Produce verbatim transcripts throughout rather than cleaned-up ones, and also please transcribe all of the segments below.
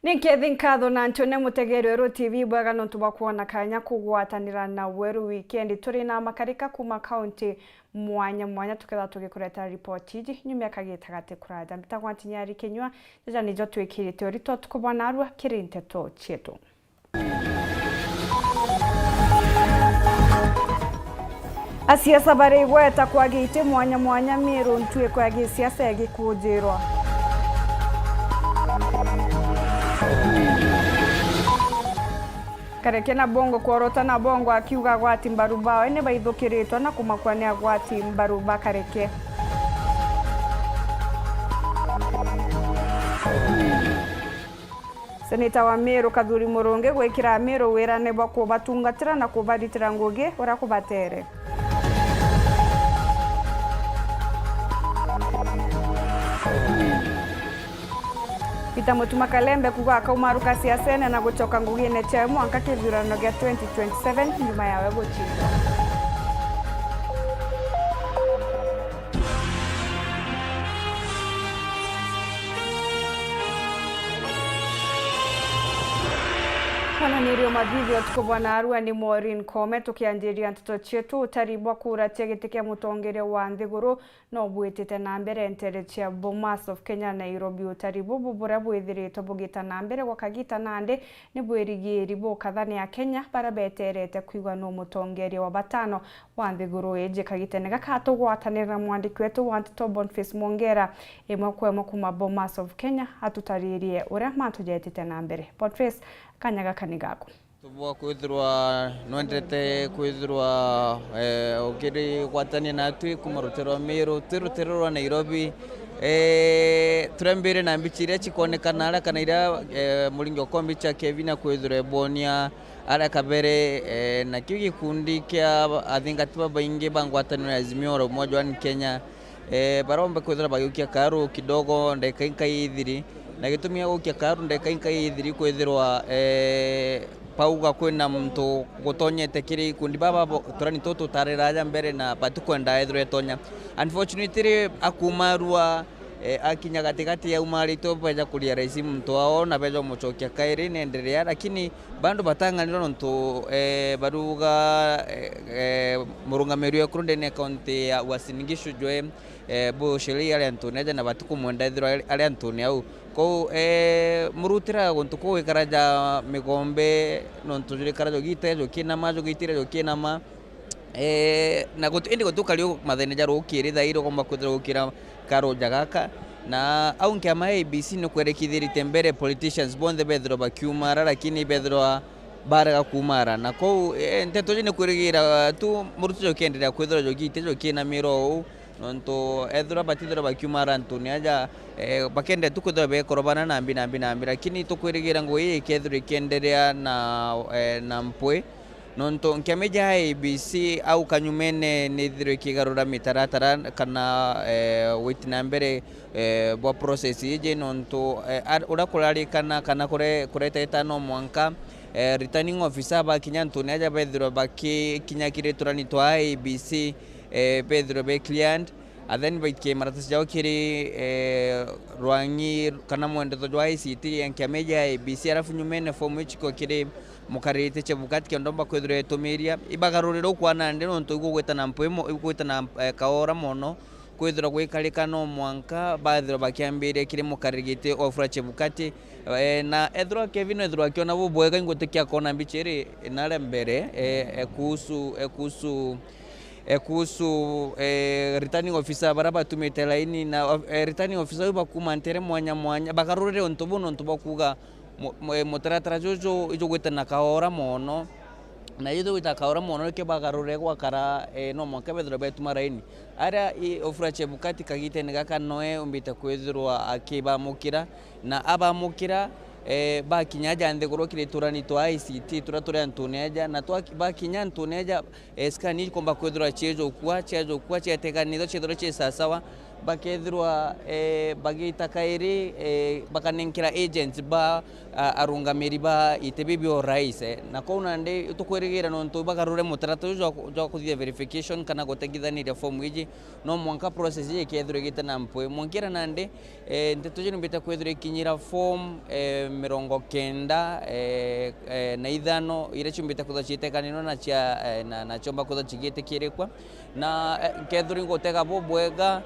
Ni nkethi nkatho na ntione mutegeri weru T V bwega nontu bwa kwona kanya kugwatanira na weru wikendi. Turi na makarika kuma kaunti mwanya mwanya, tukethirwa tugikureta ripoti iji nyuma ya kagita gati kuraja. Mbitagwa Ntinyari Kinyua, jaja nijo twikirite urito tukubona arua kiri nteto cietu. Asiasa bari igweta kwa giti mwanya mwanya Miru, ntuiko ya gisiasa igikujirwa. Kareke na Bongo kworota na Bongo akiuga agwati mbaru bawe ni baithukiritwe na kumakua ni agwati mbaru ba Kareke. Seneta wa Miru Kathuri Murungi gwikira Amiru wirane bwa kubatungatira na kubaritira ngugi uria kubatere. Peter Mutuma Kalembe kuuga akaumaruka siasene na gucoka ngugine ciawe mwanka kithurano gia twenty twenty-seven nyuma yawe gucindwa. Mwananirio mathithio tukubona arua ni Maureen Koome. Tukianjiria nteto cietu, utari bwa kura cia giti kia mutongeria wa nthiguru no bwitite na mbere ntere cia Bomas of Kenya, Nairobi. Utari bubu buria bwithiritwe bugita na mbere gwa kagita nandi ni bwirigiri bukathania Akenya baria beterete kwigua nu mutongeria wa batano wa nthiguru iji. Kagitene gaka tugwatanire na mwandiki wetu wa nteto Boniface Mwongera, imwe kwa imwe kuma Bomas of Kenya, atutaririe uria mantu jetite na mbere. Boniface, kanya gaka ni gaku. Tubwa kwithirwa nwendete kwithirwa, eh, ukirigwatania natwi kuma rutere rwa Miru, twi rutere rwa Nairobi. Eh, turembire na mbicha iria cikonekana aria kana iria, eh, Muringi Okombi cha Kevin akwithirwa ebwonia aria kabere, eh, na kiu gikundi kia athingati babaingi ba ngwataniro ya Azimio la Umoja One Kenya, eh, baromba kwithirwa bagiukia karu kidogo ndagika inkai ithiri, na gitumi gia gukia karu ndagika inkai ithiri kwithirwa, eh, bauga kwina muntu gutonyete kiri ikundi baba bo-, turani tutu tutarira aja mbere na batikwenda ethirwe etonya. Unfortunately, akumarua, eh, akinya gatigati aumaritwe beja kuria raisi muntu wao na beja umucokia kairi nenderea, lakini bado batang'anirwa nontu, eh, baruga, eh, eh, murungamiri wekuru ndene ya kaunti ya Uasin Gishu jwe, eh, Bushiri ari antune aja na batikumwenda ethirwa ari, ari antune au. Kou, eh, murutira guntu kuu gwikara ja migombe, nontu jurikara jugite jukinama, jugitire jukinama. Eh, na gutu-, indi gutukari u mathene ja rukiri, thairi ugomba kwithirwa gukira karuja gaka. Na au nkiama ya A B C ni kwerekithirite mbere politicians bonthe bethirwa bakiumara, lakini bethirwa barega kumara. Na kou, eh, nteto ji ni kwirigira tu muruti jukienderea kwithirwa jugite jukinamira uu, nontu ethirwa batithirwa bakiumara antuni aja, eh, bakenda tu kwithirwa bekorobana nambi, nambi, nambi, lakini tukwirigira ngugi ii ikethirwa ikienderea na, eh, na mpwi. Nontu nkiama ija ya A B C au kanyumene nithirwe ikigarura mitaratara kana, eh, witi na mbere, eh, bwa process iji, nontu, eh, ar-, uria kurarikana kana kure-, kureteta no mwanka, eh, returning officer bakinya antuni aja bethirwe bakikinya kiri turani twa A B C, eh, bethirwe be cleared. And then baikie maratasi jao kiri, eh, rwang'i kana mwendetho jwa I C T ya nkiama ija ya A B C, alafu nyumene fomu ichikwe kiri mukariri Chebukati kenda omba kwithirwa etumiria. Ibagarurire ukwana ndi nontu igugwita na mpwimo, igugwita na, eh, kaora mono, kwithirwa gwikarika no mwanka bathirwa bakiambiria kiri mukariri giti Wafula Chebukati. Eh, na ethirwa Kevin ethirwa akiona bubwega ingutikia kona mbicha iri nare mbere, eh, ekuhusu, ekuhusu eh, kuhusu, eh, returning officer baria batumite laini na, eh, returning officer iu bakuma ntere mwanya mwanya, bagarurire untu buu nontu bwa kuuga mu-, mu-, eh, mutaratara juju ijugwite na kaora mono, na ijugwite na kaora mono, nikio bagarurire gwakara, eh, no mwanka bethirwe betuma laini. Aria i Wafula Chebukati kagitene gaka noe umbite kwithirwa akibamukira, na abamukira, eh, bakinya aja nthiguru kiri turani twa I C T turia turi antune aja, na twa-, bakinya antune aja, eh, scan ikomba kwithirwa ciejukua, ciejukua, cieteganithwa, ciethirwa ci sasawa, Bakethirwa, eh, bagita kairi, eh, bakanenkera agents ba, a, arungamiri ba iti bibi bia urais, eh. Na kou nandi tukwirigira nontu bagarure mutaratara uju jwa ku-, jwa kuthithia verification kana gutegithaniria form iji, no mwanka process iji ikethirwa igite na mpwi. Mwankira nandi, eh, nteto iji nimbite kwithirwa ikinyira form, eh, mirongo kenda, eh, eh, na ithano, iria ciumbite kwithirwa ciitekanirwe na cia, eh, na, na ciomba kwithirwa cigitikirikwa. Na, eh, nkethirwa ingutega bubwega,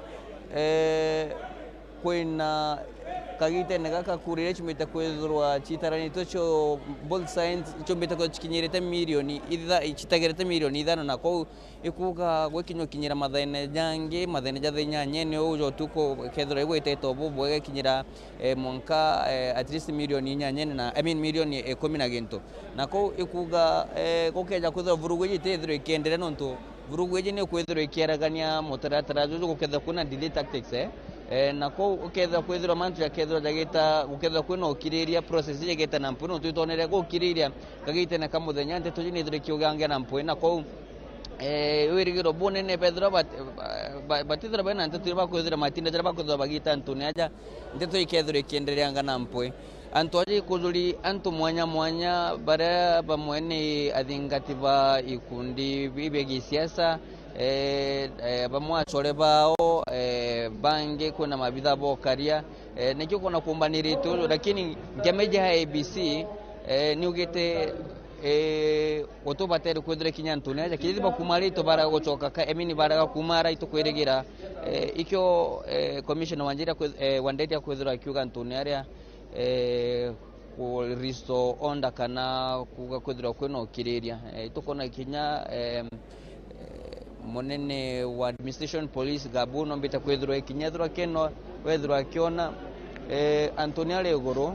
eh, kwina kagitene gaka kura iria ciumbite kwithirwa citaranitwe cio both sides, ciumbite kwithirwa cikinyirite milioni itha-, citagirite milioni ithano, na kou ikuuga gwikinywa kinyira mathene jangi, mathene ja thinyanyene uu ja utuku, kethirwa igwitite o bubwega ikinyira, eh, mwanka, eh, at least milioni inyanyene na, I mean, milioni ikumi na gintu. Na kou ikuuga, eh, gukeja kwithirwa vurugu iji itithirwa ikienderea, nontu vurugu iji ni kwithirwa ikieragania mutaratara juju, gukethirwa kwina delay tactics, eh. Eh, na kou ukethirwa kwithirwa mantu jakethirwa jagita, gukethirwa kwina ukiriria, process iji igite na mpwi, nontu itonere gukiriria kagitene ka muthenya, nteto iji nithirwa ikiugangia na mpwi, na kou, eh, wirigiro bunene bethirwa bat-, ba-, ba-, batithirwa bena nteto iria bakwithirwa matinda jaria bakwithirwa bagita antune aja, nteto ikethirwa ikiendereanga na mpwi. Antu aja ikujuri antu mwanya mwanya, baria bamwe ni athingati ba ikundi bi-, bia gisiasa, eh, eh, bamwe achore bao, eh, bangi kwina mabitha bokaria, eh, nikio kwona kumbaniritwe uju, lakini nkeme iji ya A B C, eh, niugite, eh, gutubatere kwithirwa kinya antune aja, kithi bakumaritwe barega gucoka ka, I mean, barega kumara, itukwirigira, eh, ikio, eh, Commissioner Wanjiri akwi-, eh, Wandeti akwithirwa akiuga antune aria, eh, ku restore order kana kuuga kwithirwa kwina ukiriria. Eh, itukwona kinya, eh, eh, munene wa administration police Gabu nombite kwithirwa ikinya ethirwa kino, wethirwa akiona, eh, antune aria iguru,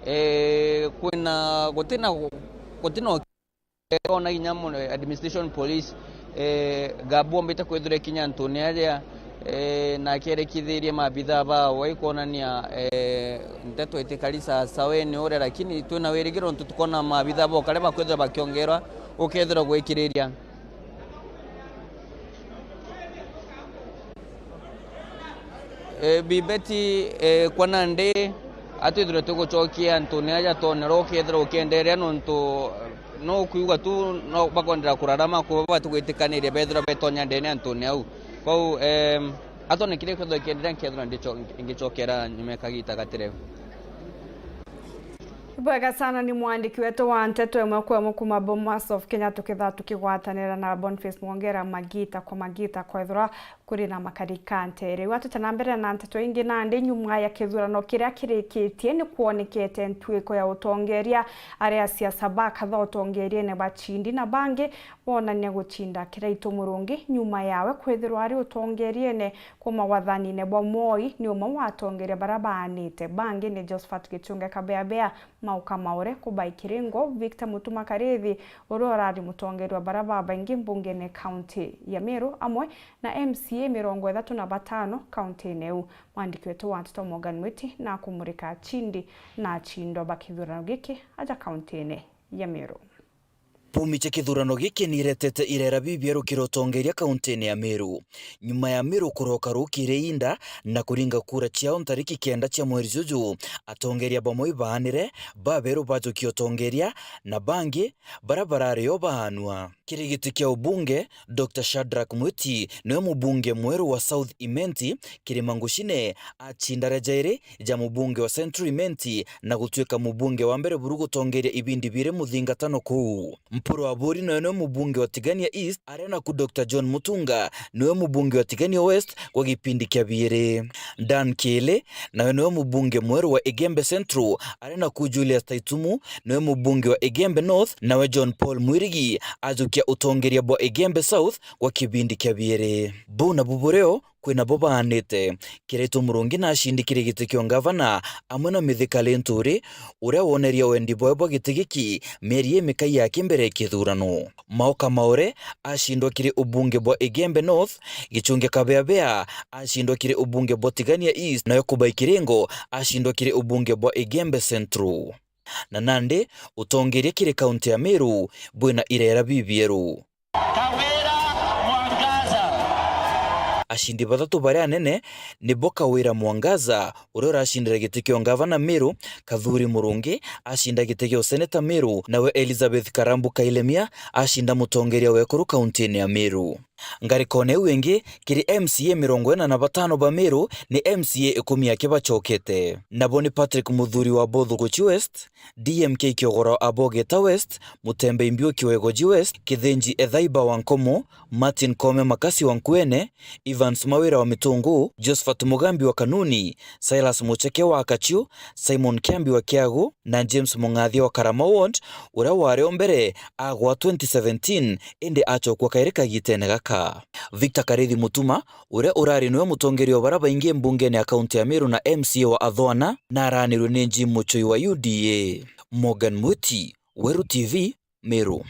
eh, kwina, gutina, gutina Ona kinya mu-, administration police, eh, Gabu ombite kwithirwa ikinya antune aria, eh, na akerekithirie mabitha bawe ikwonania, eh, nteto itikari sawasawa ni uria, lakini twina wirigiro nontu tukwona mabitha bokare bakwithirwa bakiongerwa, ukethirwa gwikiriria. Eh, Bibeti, eh, kwa nandi, atwithirwe tugucokia antune aja twonera ukethirwa ukienderea, nontu no kuigua tu no bakwendera kurarama, kuba batigwitikaniria bethirwa betonya ndene antune au. Kwou, em, atone kiria kethirwa kienderea, nkethirwa ndicho-, ngicokera nyuma ya kagita gatireu. Bwega sana, ni mwandiki wetu wa nteto imwe kwa imwe kuma Bomas of Kenya, tukithaa tukigwatanira na Boniface Mwongera magita kwa magita, kwethirwa kuri na makarika ntere. Riu atute na mbere na nteto ingi, nandi nyuma ya kithurano kiria kirikitie, ni kwonekete ntuiko ya utongeria, aria siasa bakatha utongeriene bachindi na bangi bonania guchinda Kiraitu Murungi nyuma yawe kwithirwa ari utongeriene kuma wathanine bwa Moi, ni umwe wa atongeria baria baanite. Bangi ni Josephat Gichunge Kabeabea, Mauka Maore, Kubai Kiringo, Victor Mutuma Karithi, uria urari mutongeria wa baria babaingi mbungene kaunti ya Meru, amwe na M C A mirongo ithatu na batano kauntine iu. Mwandiki wetu wa nteto Morgan Mwiti na akumurika achindi na achindwa ba kithurano giki aja kauntine ya Meru. Bumi cia kithurano giki niiretete irera bibieru kiri utongeria kauntine ya Meru. Nyuma ya Meru kuroka rukiri inda na kuringa kura ciao ntariki kenda cia mweri juju, atongeria bamwe ibaanire, baberu bajukia utongeria, na bangi bara barari o baanua. Kiri giti kia ubunge, Doctor Shadrack Mwiti niwe mubunge mweru wa South Imenti, Kirima Ngucine, achinda ria jairi ja mubunge wa Central Imenti na gutuika mubunge wa mbere buru gutongeria ibindi biiri muthingatano kuu. Mpuru Aburi nawe niwe mubunge wa Tigania East, aria naku Doctor John Mutunga niwe mubunge wa Tigania West gwa gipindi kia biiri. Dan Kiili nawe niwe mubunge mweru wa Igembe Central, aria naku Julius Taitumu niwe mubunge wa Igembe North, nawe John Paul Mwirigi ajukia utongeria bwa Igembe South gwa kibindi kia biiri. Buu nabu burio kwina bo baanite. Kiraitu Murungi nacindi kiri giti kia ungavana amwe na Mithika Linturi, uria wonerie wendi bwawe bwa giti giki mieri imikai yake mbere ya kithurano. Mauka Maore acindwa kiri ubunge bwa Igembe North, Gichunge Kabeabea acindwa kiri ubunge bwa Tigania East, nayo Kubai Kiringo acindwa kiri ubunge bwa Igembe Central. Na nandi utongeria kiri kaunti ya Meru bwina irera bibieru. Kawira Mwangaza. Acindi bathatu baria anene nibo Kawira Mwangaza, uria uracindire giti kia ungavana Meru, Kathuri Murungi acinda giti kia useneta Meru, nawe Elizabeth Karambu Kailemia acinda mutongeria wa ekuru kauntiine ya Meru. Ngarikone iu ingi, kiri M C A mirongo ina na batano ba Meru, ni M C A ikumi aki bacokete. Nabo ni Patrick Muthuri wa Bothuguchi West, D M K Kiogora wa Bogeta West, Mutembe Imbiuki wa Igoji West, Kithinji Ethaiba wa Nkomo, Martin Koome Makasi wa Nkuene, Evans Mawira wa Mitungu, Josephat Mugambi wa Kanuni, Silas Mucheke wa Kachiu, Simon Kiambi wa Kiagu, na James Mung'athia wa Karama Ward, uria wari o mbere agwa twenty seventeen, indi acokua kairi kagitene gaka. Victor Karithi Mutuma, uria urari niwe mutongeria wa baria baingi mbungene ya kaunti ya Meru na M C A wa Athwana, na aranirwe ni Jim Muchoi wa U D A. Morgan Mwiti, Weru T V, Meru.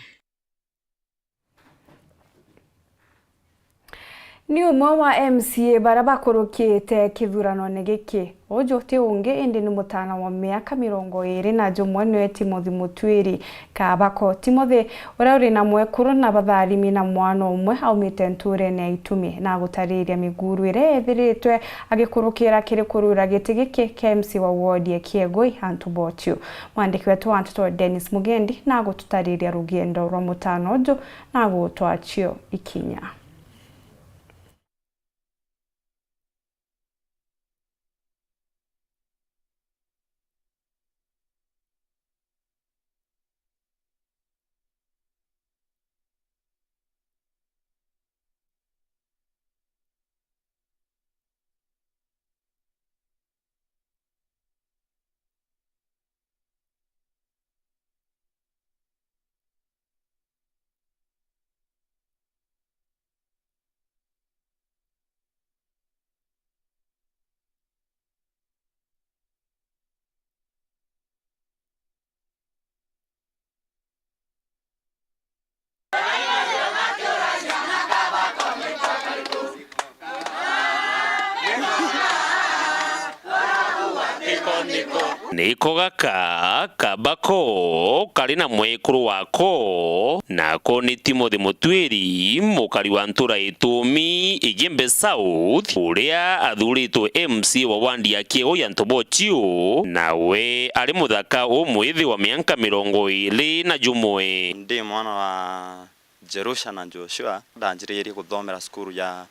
Ni umwe wa M C A baria bakurukite kithuranone giki. Uju ti ungi indi ni mutana wa miaka mirongo iri na jumwe, niwe Timothy Mutwiri Kabako. Timothy, uria uri na mwekuru na batharimi na mwana umwe, aumite nturene ya Itumi, na agutariria miguru iria ethiritwe agikurukira kiri kurwira giti giki kia M C A wa wodi ya Kiegoi antu botiu. Mwandiki wetu wa nteto Dennis Mugendi na agututariria rugendo rwa mutana uju na agutwachio ikinya. Niko gaka Kabako kari na mwekuru wako, nako ni Timothy Mutwiri, mukari wa ntura Itumi, Igembe South, uria athuritwe M C A wa wandi ya Kiegoi antu bochiu, nawe ari muthaka umwithi wa mianka mirongo iri na jumwe. Ndi mwana wa Jerusha na Joshua, ndanjiririe kuthomera cukuru ya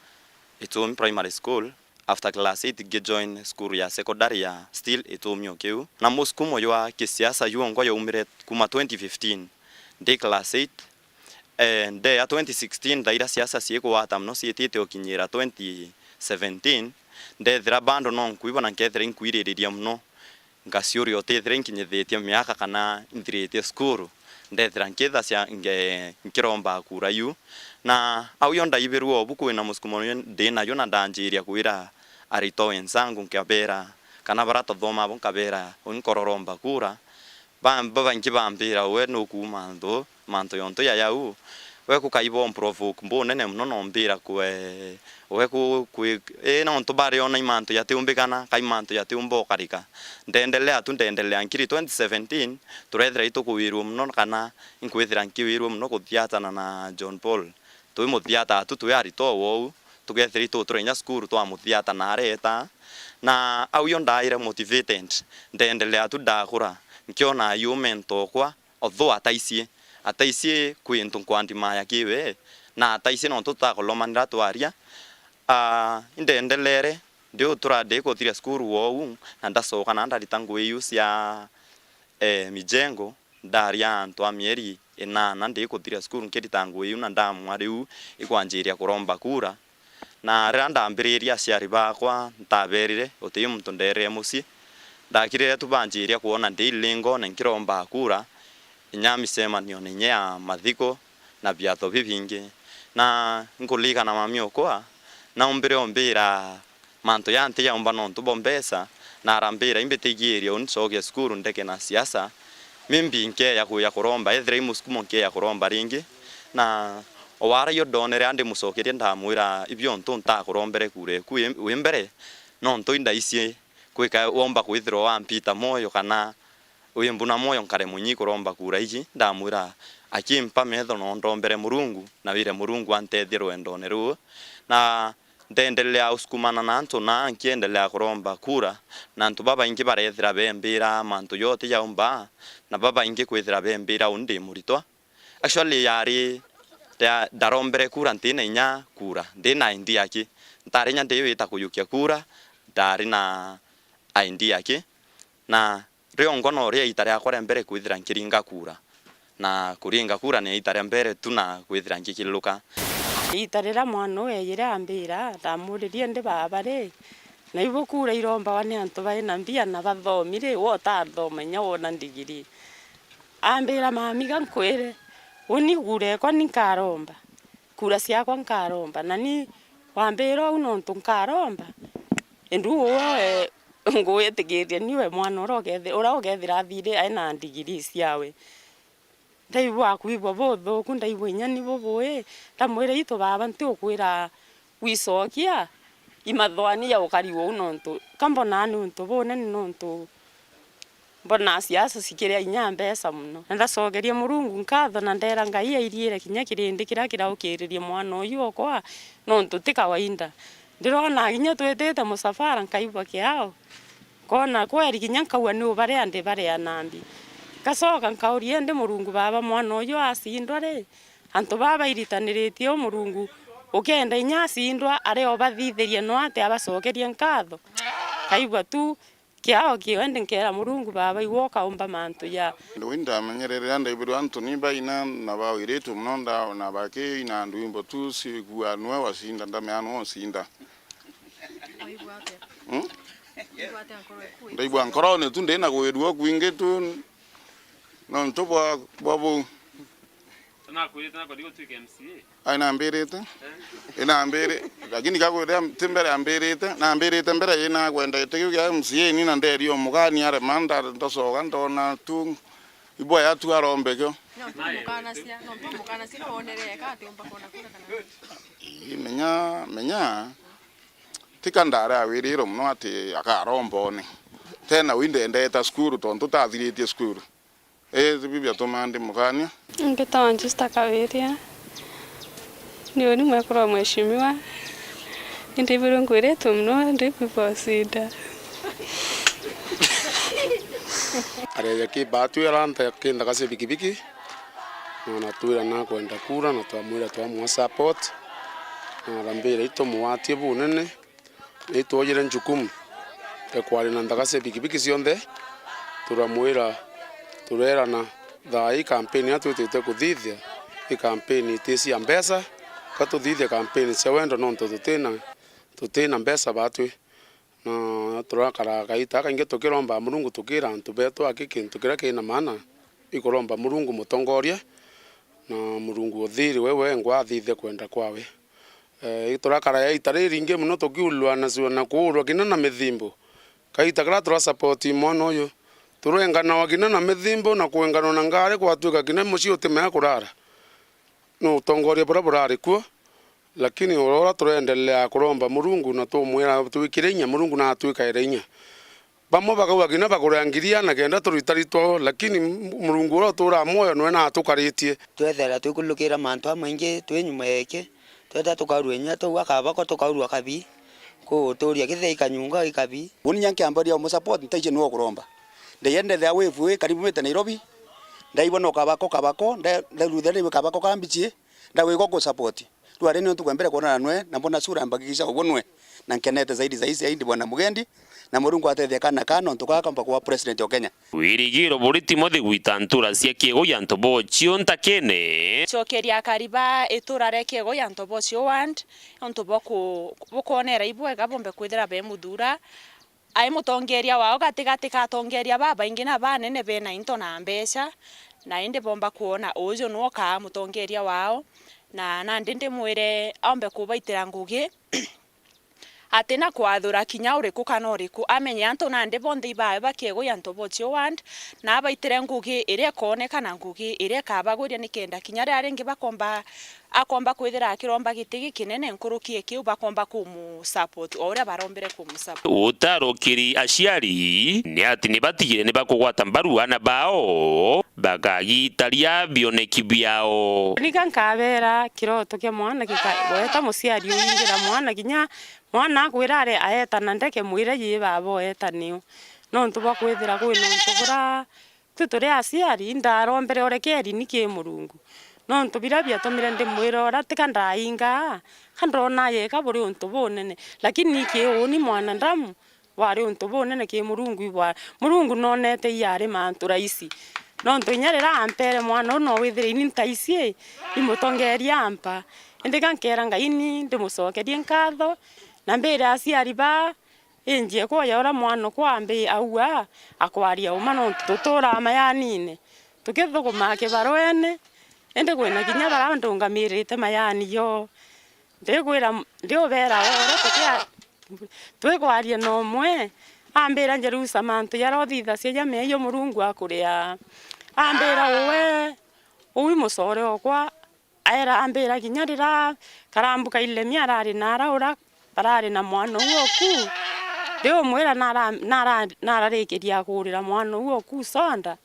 Itumi Primary School. After class eight ngijoin cukuru ya secondary ya still Itumi o kiu. Na musukumo jwa kisiasa jwongwa jaumire kuma twenty fifteen ndi class eight. Eh, nde ya twenty sixteen, thaira siasa ciikugwata mono ciitite ukinyira twenty seventeen, ndethira bando no nkuibo na nkethira inkuiririria mono. Ngaciuria utithire nkinyithitie miaka kana nthiritie cukuru, ndethira nkithacia nge-, nkiromba kura iu. Na au yo ndaibirua obu kwina musukumo ndi nayo, na ndanjiria kwira aritwa wenzangu nkabera, kana baria tuthomaa abo nkabera, uni nkororomba kura. Ba-, babaingi bambira, "We nukuuma nthuu?" Mantu jontu jaja uu, we gukaiba umprovoke bunene mono, na umbira kwe, we ku-, kwi-, ii, nontu bariona i mantu jatiumbikana, kai mantu jatiumba ukarika. Ndendelea tu, ndendelea. Nkiri twenty seventeen, turethira itukuwirua mono, kana inkwithira nkiwirua mono kuthiatana na John Paul. Twi muthiata tu, twi aritwa wou, tukethira itu ture inya cukuru twamuthiata na areeta. Na au yo ndaire motivated, ndendelea tu ndakura, nkiona yu mentor okwa, although ataicie, ataicie kwi into nkwadimaya kiwe, na ataicie nontu tutakulomanira twaria. Ah, indendeleere, ndi utura ndi kuthiria cukuru wou, na ndacoka na ndarita ngui iu cia, eh, mijengo, ndaria antu a mieri inana ndi kuthiria cukuru nkirita ngui iu, na ndamwa riu ikwanjiria kuromba kura. Na riria ndambiririe aciari bakwa, ntaberire, guti muntu ndeerire mucii. Ndakirire tu banjiria kwona ndi ilingone nkiromba kura, inya micemanione inya ya mathiko na biatho bibingi. Na nkuririkana mami okwa, naumbire umbira mantu ya ntijaumba nontu bwa mbeca, na arambira, "Imbitigiiria uni ncoke cukuru ndeke na siasa, maybe nkeeja kwija kuromba, ethira i musukumo nkeeja kuromba ringi." Na o wara iyo ndonere andimucokeria, ndamwira, "Ibio ntu ntakurombere kura eku wi, wi mbere, nontu indaicie kwika womba kwithirwa wampita mwoyo kana wimbuna mwoyo nkare munyi kuromba kura iji." Ndamwira, "Akimpa metho no ndombere Murungu, na wire Murungu antethie rwendone ruu." Na Ndeendelea usukumana na antu na nkiendelea kuromba kura, na antu babaingi bareethira bembira mantu jote jaumba, na babaingi kwithira bembira uu ndi muritwa. Actually, yari ya, ndarombere kura ntina inya kura, ndi na I D aki. Ntari inya ndi wita kuyukia kura, ndari na I D aki. Na rio ngono ria ita riakwa ria mbere kwithira nkiringa kura. Na kuringa kura ni ita ria mbere tu na kwithira ngikiriruka. Ita riria mwana uu eejire ambira, ndamuririe, ndi, "Baaba ri, na ibu kura irombawa ni antu baina mbia na bathomi ri, we utathoma inya wona ndigiri?" Ambira, "Mami, ga nkwire, uni kura ekwa ni nkaromba, kura ciakwa nkaromba, na ni wambira uu nontu nkaromba, indi uu we ngwitikirie niwe mwana uria ukethi-, uria ukethira athiri aina ndigiri ciawe." Ndaigua kwigua buthuku, ndaigua inya ni bubui, ndamwira, "Itu baaba, ntiukwira wicokia imathwani ya ukari uu, nontu ka mbonaa ni untu bunene, nontu mbonaa siasa cikiria inya mbeca mono." Na ndacokeria Murungu nkatho, na ndeera Ngai airiire kinya kirindi kiria kiraukiririe mwana uyu okwa, nontu ti kawaida. Ndirona kinya twitite musafara, nkaigua kiao. Nkona kweri kinya nkaua ni ubaria ndi baria nambi. Ngacoka nkauria, "Indi Murungu baaba, mwana uju acindwa ri, antu baa bairitaniritie u Murungu, ukenda inya acindwa, aria ubathithirie no atia abacokerie nkatho?" Nkaigua tu kiao kio, indi nkeera Murungu, "Baaba, igwe ukaumba mantu ja." Ndi wi ndamenyere riria ndaibirwe antu ni baina na bawiritwe mono nda-, na bakiina ndwimbo tu cikuaa, "Nwe wacinda," ndamea, "Nwe ucinda." Waigua atia? Hmm? Waigua atia nkoro iku? Ndaigua nkorone tu ndina gwirua kwingi tu, nontu bwa, bwa buu. Nakwirite nakwa ndigutwika M C A? Ai, nambirite. Inambiri, lakini kakwira ti mbere ambirite, nambirite mbere ina gwendete kiu kia M C A ni na nderi o mugani arema nda-, ndacoka ndona tu ibwaya tu arombe kio. Nontu mukanacia, nontu mukanacia no wonere eka ati umba kona kura kana? Ii, menya, menya. Tika ndari awirirwe mono ati akaromba one. Tena wi ndendeta cukuru tontu tathiritie cukuru. Ii, biu biatuma ndi mukania. Mbitawa Justa Kawiria. Ni uni mwekuru wa mheshimiwa. Ni ndaibirwe ngwiritwe mono, ndikwigua ucinda. Areja ki baatwi aranta kindaga cia bikibiki. Na natwira nakwenda kura na twamwira twamwa support. Na arambira itumugwatie bunene. Itwojire njukumu ya kwaria na nthaga cia bikibiki cionthe, turamwira, tureerana thaa ii kampeni iria twitite kuthithia, i kampeni iti cia mbeca, ka tuthithie kampeni cia wendo, nontu tutina, tutina mbeca baatwi. Na turakara kaita kaingi tukiromba Murungu, tukira antu beetu aki kintu kiria kina maana, ikuromba Murungu mutongoria, na Murungu uthiri we wengwa athithie kwenda kwawe. Eh, turakara ya ita riringi mono tukiulwa na cio na kuurwa kinya na mithimbo. Kaita karia tura support mwana uyu, turenganawa kinya na mithimbo na kwenganwa na ngari, gwatwika kinya mucii utimea kurara. Ni utongoria buria burari kuo, lakini uria turendelea kuromba Murungu na tumwira twikire inya, Murungu na atwikaire inya. Bamwe bakauga kinya bagure ngiri iana kenda turitaritwa, lakini Murungu uria uturaa mwoyo nwe na atukaritie. Twethera twikulukira mantu jamaingi twi nyuma yake, tweta tukaurua inya twauga kabako tukaurua kabii, kuuturia kithei kanyunga ikabii. Uni nya nkiambaria umusupport, ntaiji niwe ukuromba. Ndaiya ndethea wave ii karibu mite Nairobi, ndaibona ukabako kabako, nda-, ndarutha ndaigua kabako ka mbichi, ndagwikwa ku support. Rwari ni untu kwa mbere kwonana nwe, na mbona sura mbakikisha ubu nwe. Na nkenete zaidi zaidi zaidi bwana Mugendi, na Murungu atethia kana kana untu kaka mba kuwa president o Kenya. Wirigiro buri Timothy gwita ntura cia kiego ya antu bochio ntakene. Cokeria akari ba itura ria kiego ya antu bochio ward, untu boku-, bukwonera ibwega bombe kwithira be muthura, ai mutongeria wao gatigati ka atongeria babaingi na banene bena into na mbeca, na indi bomba kwona uju nwo kaa mutongeria wao, na nandi ndimwire aombe kubaitira ngugi, atina kwathura kinya uriku kana uriku, amenye antu nandi bonthe ibawe ba Kiegu ya Ntobochio ward, na abaitire ngugi iria ikooneka na ngugi iria ikabagwiria, nikenda kinya riria ringi bakomba akomba kwithira akiromba giti gikinene nkuruki ya kiu, bakomba kumu support o uria barombire kumu support. Utarukiri aciari ni ati ni batigire ni bakugwata mbaru aana bao bakagitaria bioneki biao. Nika nkabera kiroto kia mwana gika-, gweta muciari uingira mwana, kinya mwana akwira ari aeta na ndeke, mwire yi baba ueta niu. Nontu bwa kwithira kwi nontu bura Twi turi aciari, indarombere urekeri ni ki Murungu. Nontu biria biatumire ndimwira uria tika ndaingaa, ka ndona yeka buri untu bunene. Lakini ni ki uuni mwanadamu wari untu bunene ki Murungu ibwa-, Murungu nonete iyari mantu raisi. Nontu inya riria ampere mwana uu no withire ini ntaisi imutongeria ampa. Indi ka nkera Ngai ni ndimucokerie nkatho, na mbire aciari baa, Injie kwoya uria mwanokwa ambi aua akwaria uma, nontu tuturaa mayanine tukithukumaa kibarwene, indi kwina kinya baria ndungamirite mayani yo. Ndikwira, ndiubera uria tukia-, twikwaria na umwe, ambira, Jerusa, mantu jaria uthithacia ja meeyia Murungu akuria. Ambira, uwe, uu i mucore okwa, Aera, ambira kinya riria Karambu Kairemi arari na ara uria barari na mwana uu oku, ndiumwira nara-, nara-, nararikiria kuurira mwana uu oku soda,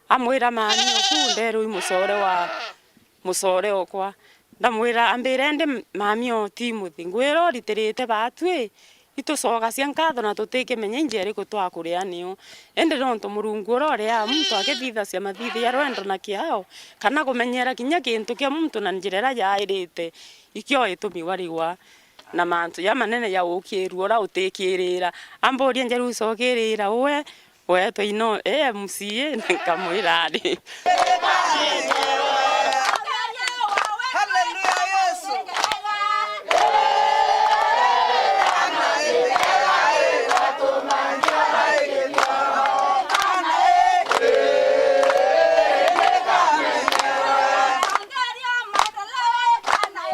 amwira, mami oku nderwi mucore wa, mucore okwa. Ndamwira, ambira, indi mami o Timothy, ngwira uritirite baatwi, Itucokacia nkatho na tutikimenya injia iriku twakuria niyo. Indi nontu Murungu uria uriaa muntu akithithacia mathithia rwendo na kiao, kana kumenyera kinya kintu kia muntu na njira iria yairite, ikio itumiwa rigwa na mantu jamanene ja ukiirua uria utikirira. Amburia, Jerusa, ukirira uwe? Weetwe ino, ee, M C A, nkamwira ari. Haleluya, Yesu.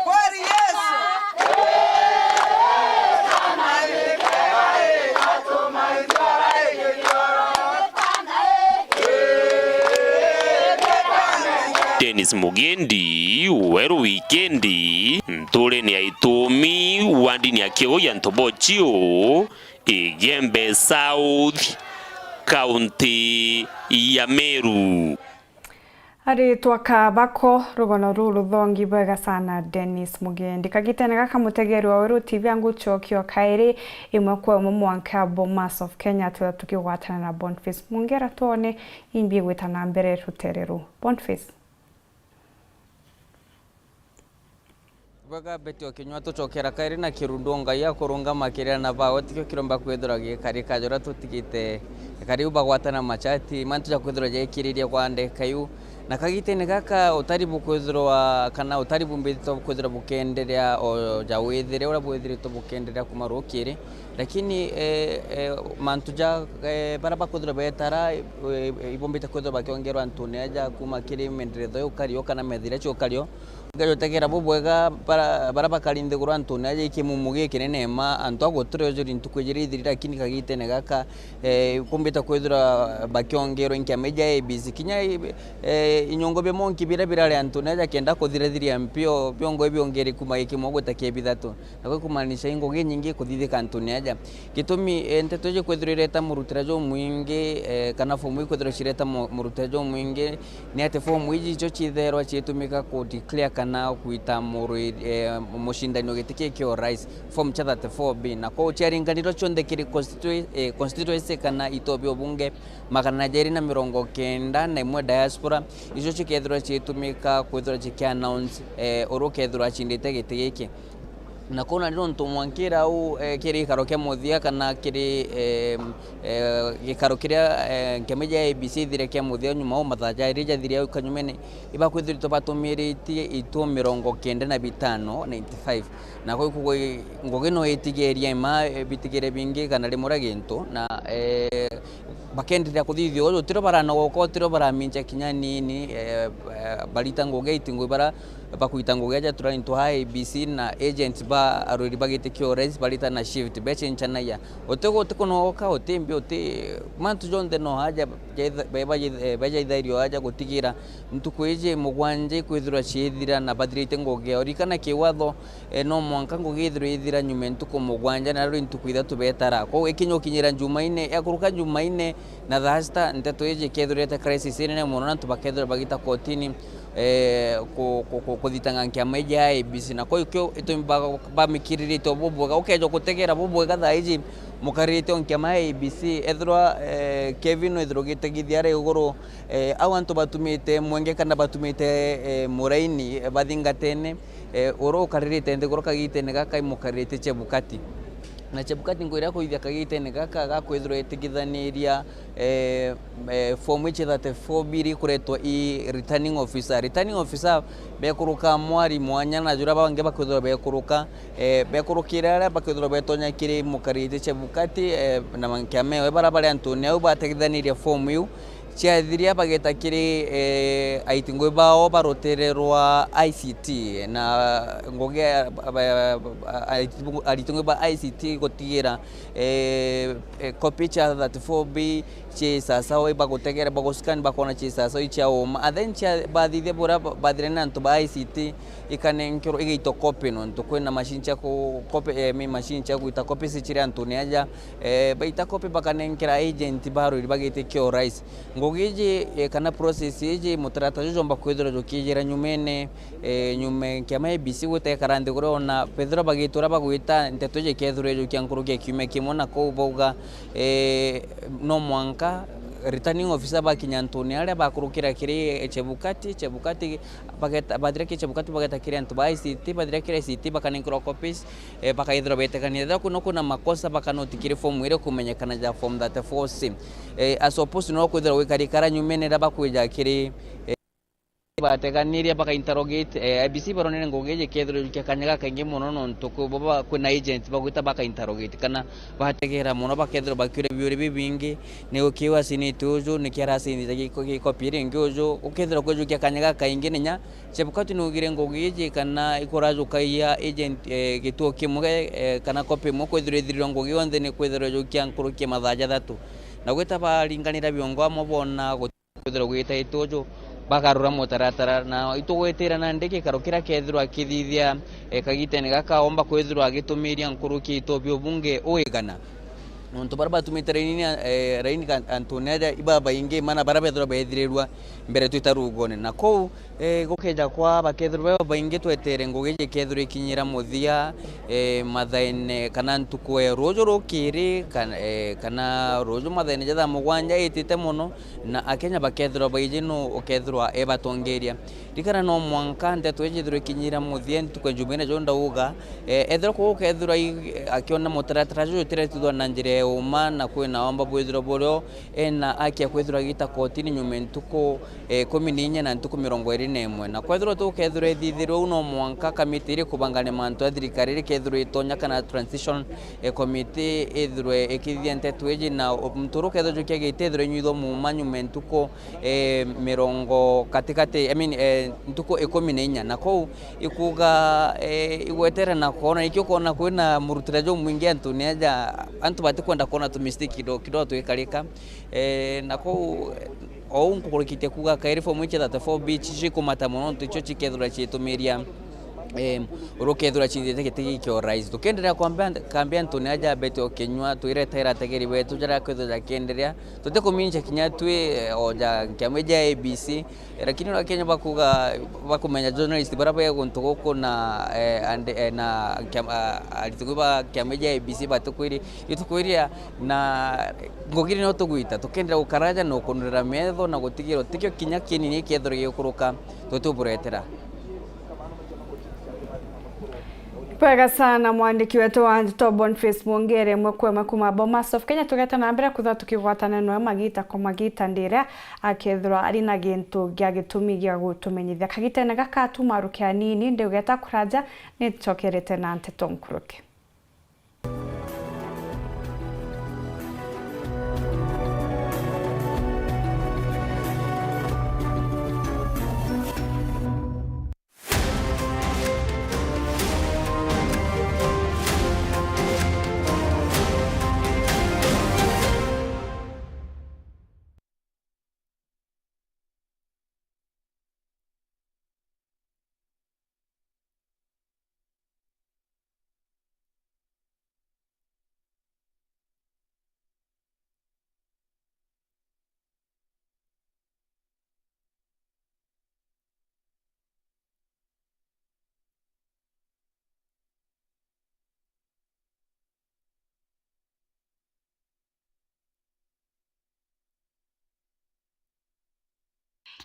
Kweli Yesu. Dennis Mugendi, Weru Wikendi, nturene ya Itumi, wandini ya Kigo ya Ntobochio, Igembe South, kaunti ya Meru. Aritwa Kabako, rugono ruu ruthongi bwega sana, Dennis Mugendi. Kagitene gaka, mutegeri wa Weru T V, angucokia o kairi, imwe kwa imwe mwanka Bomas of Kenya, twitha tukigwatana na Boniface Mungera, twone imbi igwita na mbere rutere ruu. Boniface. Bwega Betty Okinyua, tucokera kairi na kirundo Ngai akurungama kirira na bawe, tikio kiromba kwithirwa gikarika, jora tutigite kariu bagwatana machati, mantu ja kwithirwa jaikiriria kwa ndeka iu. Na kagitene gaka utari bukwithirwa, kana utari bumbitwe kwithirwa bukenderea o ja withire uria bwithiritwe bukenderea kuma rukiri. Lakini, eh, eh, mantu ja, eh, bara bakwithirwa betara, eh, eh, ibombite kwithirwa bakiongerwa antune aja kuma kiri menderetho ya ukario kana methira cia ukario. Ngai utegera bubwega bara, bara bakari nthiguru antune aja ikimumu gikinene ma antu a guturi ujuri ntuku ijiri ithiri, lakini kagitene gaka, eh, kumbite kwithirwa bakiongerwa inkiama ija A B C. Kinya i-, eh, inyongo bia monki bira birari antune aja kenda kuthirathiria mpio, biongo biongeri kuma gikimwe gwita kia bithatu. Na kwi kumaanisha ingugi inyingi ikuthithika antune aja. Gitumi, eh, nteto iji kwithirwa ireta murutira jumwingi, eh, kana fomu ikwithirwa cireta mu-, murutira jumwingi, ni ati fomu iji icio citherwa ciitumika ku declare kana gwita murui-, eh, mucindani wa giti kii kia urais, fomu cia thirty-four B. Na kwou ciaringanirwe cionthe kiri constitu-, eh, constituency kana itoo bia ubunge magana jairi na mirongo kenda na imwe diaspora, icio cikethirwa ciitumika kwithirwa cikiannounce, eh, uria ukethirwa acindite giti giki. Na kuu nari nontu mwankira au, eh, kiri gikaro kia muthia kana kiri, eh, eh, gikaro kiria, eh, nkiama ja A B C ithire kia muthia nyuma au mathaa jairi jathire au kanyumene, ibakwithiritwe batumiritie itu mirongo kenda na bitano, ninety-five. Na kuu kugwe ngugi no itigeria ima, eh, bitigire bingi kana rimwe ria gintu, na, eh, bakenderea kuthithia uju, tirio baranogoka, tirio baramincha kinya nini, eh, eh, barita ngugi iti ngugi bara bakwita ngugi aja turani twa I E B C na agent ba arwiri ba giti kia urais barita na shift, becenchanagia. Uti, uti kunogoka, uti mbi, uti, mantu jonthe no aja, jaitha-, be-, baji-, eh, beja ithairio aja gutigira ntuku iji mugwanja ikwithirwa ciithira na bathirite ngugi yao. Ririkana kiwatho, eh, no mwanka ngugi ithirwe ithira nyuma ntuku mugwanja, na ruri ntuku ithatu betara. Kwou ikinya ukinyira Jumaine, yakuruka Jumaine, na thaa sita, nteto iji ikethirwa ite crisis inene mono, na antu bakethirwa bagita kotini, eh, ku-, ku-, ku-, kuthitanga nkiama iji ya I E B C. Na kwou ikio itumi ba-, bamikiriritie o bubwega. Ukeja gutegera bubwega thaa iji mukaririte o nkiama ya I E B C, ethirwa, eh, Kevin, ethirwa ugitegithia ari iguru, eh, au antu batumite mwenge kana batumite, eh, muraini, eh, bathingatene, eh, uria ukaririte nthiguru kagitene gaka imukaririte Chebukati. Na Chebukati nkwira kuithia kagitene gaka gakwithirwa itigithaniria, eh, eh, form ici thirty-four B iri kuretwa i returning officer. Returning officer bekuruka mwari mwanya na juria bangi bakwithirwa bekuruka, eh, bekurukire aria bakwithirwa betonya kiri mukarite Chebukati, eh, na mankiama ewe bara bari antuni au batigithaniria form iu. Ciathiria bageta kiri, eh, aiti ngugi bao ba rutere rwa I C T, na ngugi ya, ba, ba, ba, aiti ngugi ba I C T gutigira, eh, eh, copy cia thirty-four B ci sasawa, ibagutegera, baguscan, bakona ci sasawa, i cia uma. And then cia, bathithia buria ba-, bathire na antu ba I C T, ikanenkerwa, igaitwa copy, nontu kwina machine cia ku-, copy, eh, mi-, machine cia gwita copy ciciri antuni aja, eh, baita copy bakanenkera agent ba rwiri bagitikia urais. Ngugi iji, eh, kana process iji, mutaratara juju jomba kwithirwa jukijira nyumene, eh, nyume kiama A B C gwitekara nthiguru ona bethirwa bagitura bagwita nteto iji ikethirwa ijukia nkuruki ya kiumia kimwe, na kou bauga, eh, no mwanka returning officer bakinya antuni aria bakurukira kiri Chebukati, Chebukati bageta, bathira kiri Chebukati bageta kiri antu ba I C T, bathira kiri I C T bakanenkerwa copies, eh, bakaithirwa betekania. Ethirwa kwina, kwina makosa bakanoti kiri form iria kumenyekana ja form thirty-four C. Eh, as opposed no kwithirwa gwikarikara nyumene iria bakwija kiri, eh, bateganiria baka interrogate, eh, I B C baronere ngugi iji ikethirwa ijukia kanya gakaingi mono nontu kwi bo ba-, kwina agent bagwita baka interrogate kana bategera mono bakethirwa bakiuria biuria bibingi, ni uki wasinite uju, niki arasinite gi-, gi-, copy ringi uju, ukethirwa kwijukia kanya gakaingi ninya Chebukati naugire ngugi iji kana ikurajukagia agent, eh, gituo kimwe, eh, kana copy imwe kwithirwa ithirirwe ngugi yonthe ni kwithirwa ijukia nkuruki ya mathaa jathatu. Na gwita baringanira biongo amwe boona guti kwithirwa gwita ituju, bagarura mutaratara, na itugwitira nandi gikaro kiria kethirwa akithithia, eh, kagitene gaka omba kwithirwa agitumiria nkuruki itu biu bungi uigana. Nontu baria batumite raini, eh, raini ka-, antune aja ibabaingi mana baria bethirwa bethirirua mbere twita rugone. Na kou, eh, gukeja kwa bakethirwa babaingi twetere ngugi iji ikethirwa ikinyira muthia, eh, mathaene kana ntuku ya ruju rukiri, kana, eh, kana ruju mathaene ja thaa mugwanja itite mono, na Akenya bakethirwa baiji nu ukethirwa ebatongeria. Rikana no mwanka nteto iji ithirwe ikinyira muthia ntuku ya Jumaine jo ndauga, eh, ethirwa kuu ukethirwa i-, akiona mutaratara juju utiretithwa na njira ya uma na kwina omba bwithirwa burio ena aki ya kwithirwa agita kotini nyuma ya ntuku, eh, ikumi na inya na ntuku mirongo iri na imwe. Na kwethirwa tu ukethirwa ithithirwe uu no mwanka kamiti iri kubangania mantu ya thirikari iri kethirwa itonya kana transition, eh, committee ithirwe ikithithia nteto iji na u-, muntu uria ukethirwa jukia giti ithirwe inyuithwa muuma nyuma ya ntuku, eh, mirongo katikati, I mean, eh, ntuku ikumi na inya. Na kou ikuga, eh, igwetere na kwona, nikio kwona kwina murutire jumwingi antuni aja, antu batikwenda kwona tu mistake kidogo kidogo twikarika. Eh, na kou, eh, ou nkukurikite kuga kairi form ici thirty-four B cicio ikumata mono, nontu icio cikethirwa ciitumiria, eh, uria ukethirwa cithite giti giki kia urais. Tukienderea kwambia, kambia antuni aja bete o kinyua, twiretaira ategeri betu jaria kwithirwa jakienderea. Tutikuminja kinya twi, eh, o ja kiama ja A B C, eh, lakini ona Kenya bakuga, bakumenya journalist baria be guntu guku na, eh, and, eh, na kiama, ah, aritugwi ba kiama ja A B C batukwiri, itukwiria na ngugi ni utugwita, tukienderea gukaraja na ukunurira metho na gutigira utikio kinya kinini kiethirwa gigukuruka, tutuburetera. Bwega sana, mwandiki wetu wa ndeto Boniface Mwongere, imwe kwa imwe kuma Bomas of Kenya. Tugeta na mbere kwithirwa tukigwatana nawe magita kwa magita ndiria akethirwa ari na gintu gia gitumi gia gutumenyithia. Kagitene gaka tumaruke anini, ndigugeta kuraja, ni ncokerete na nteto nkuruki.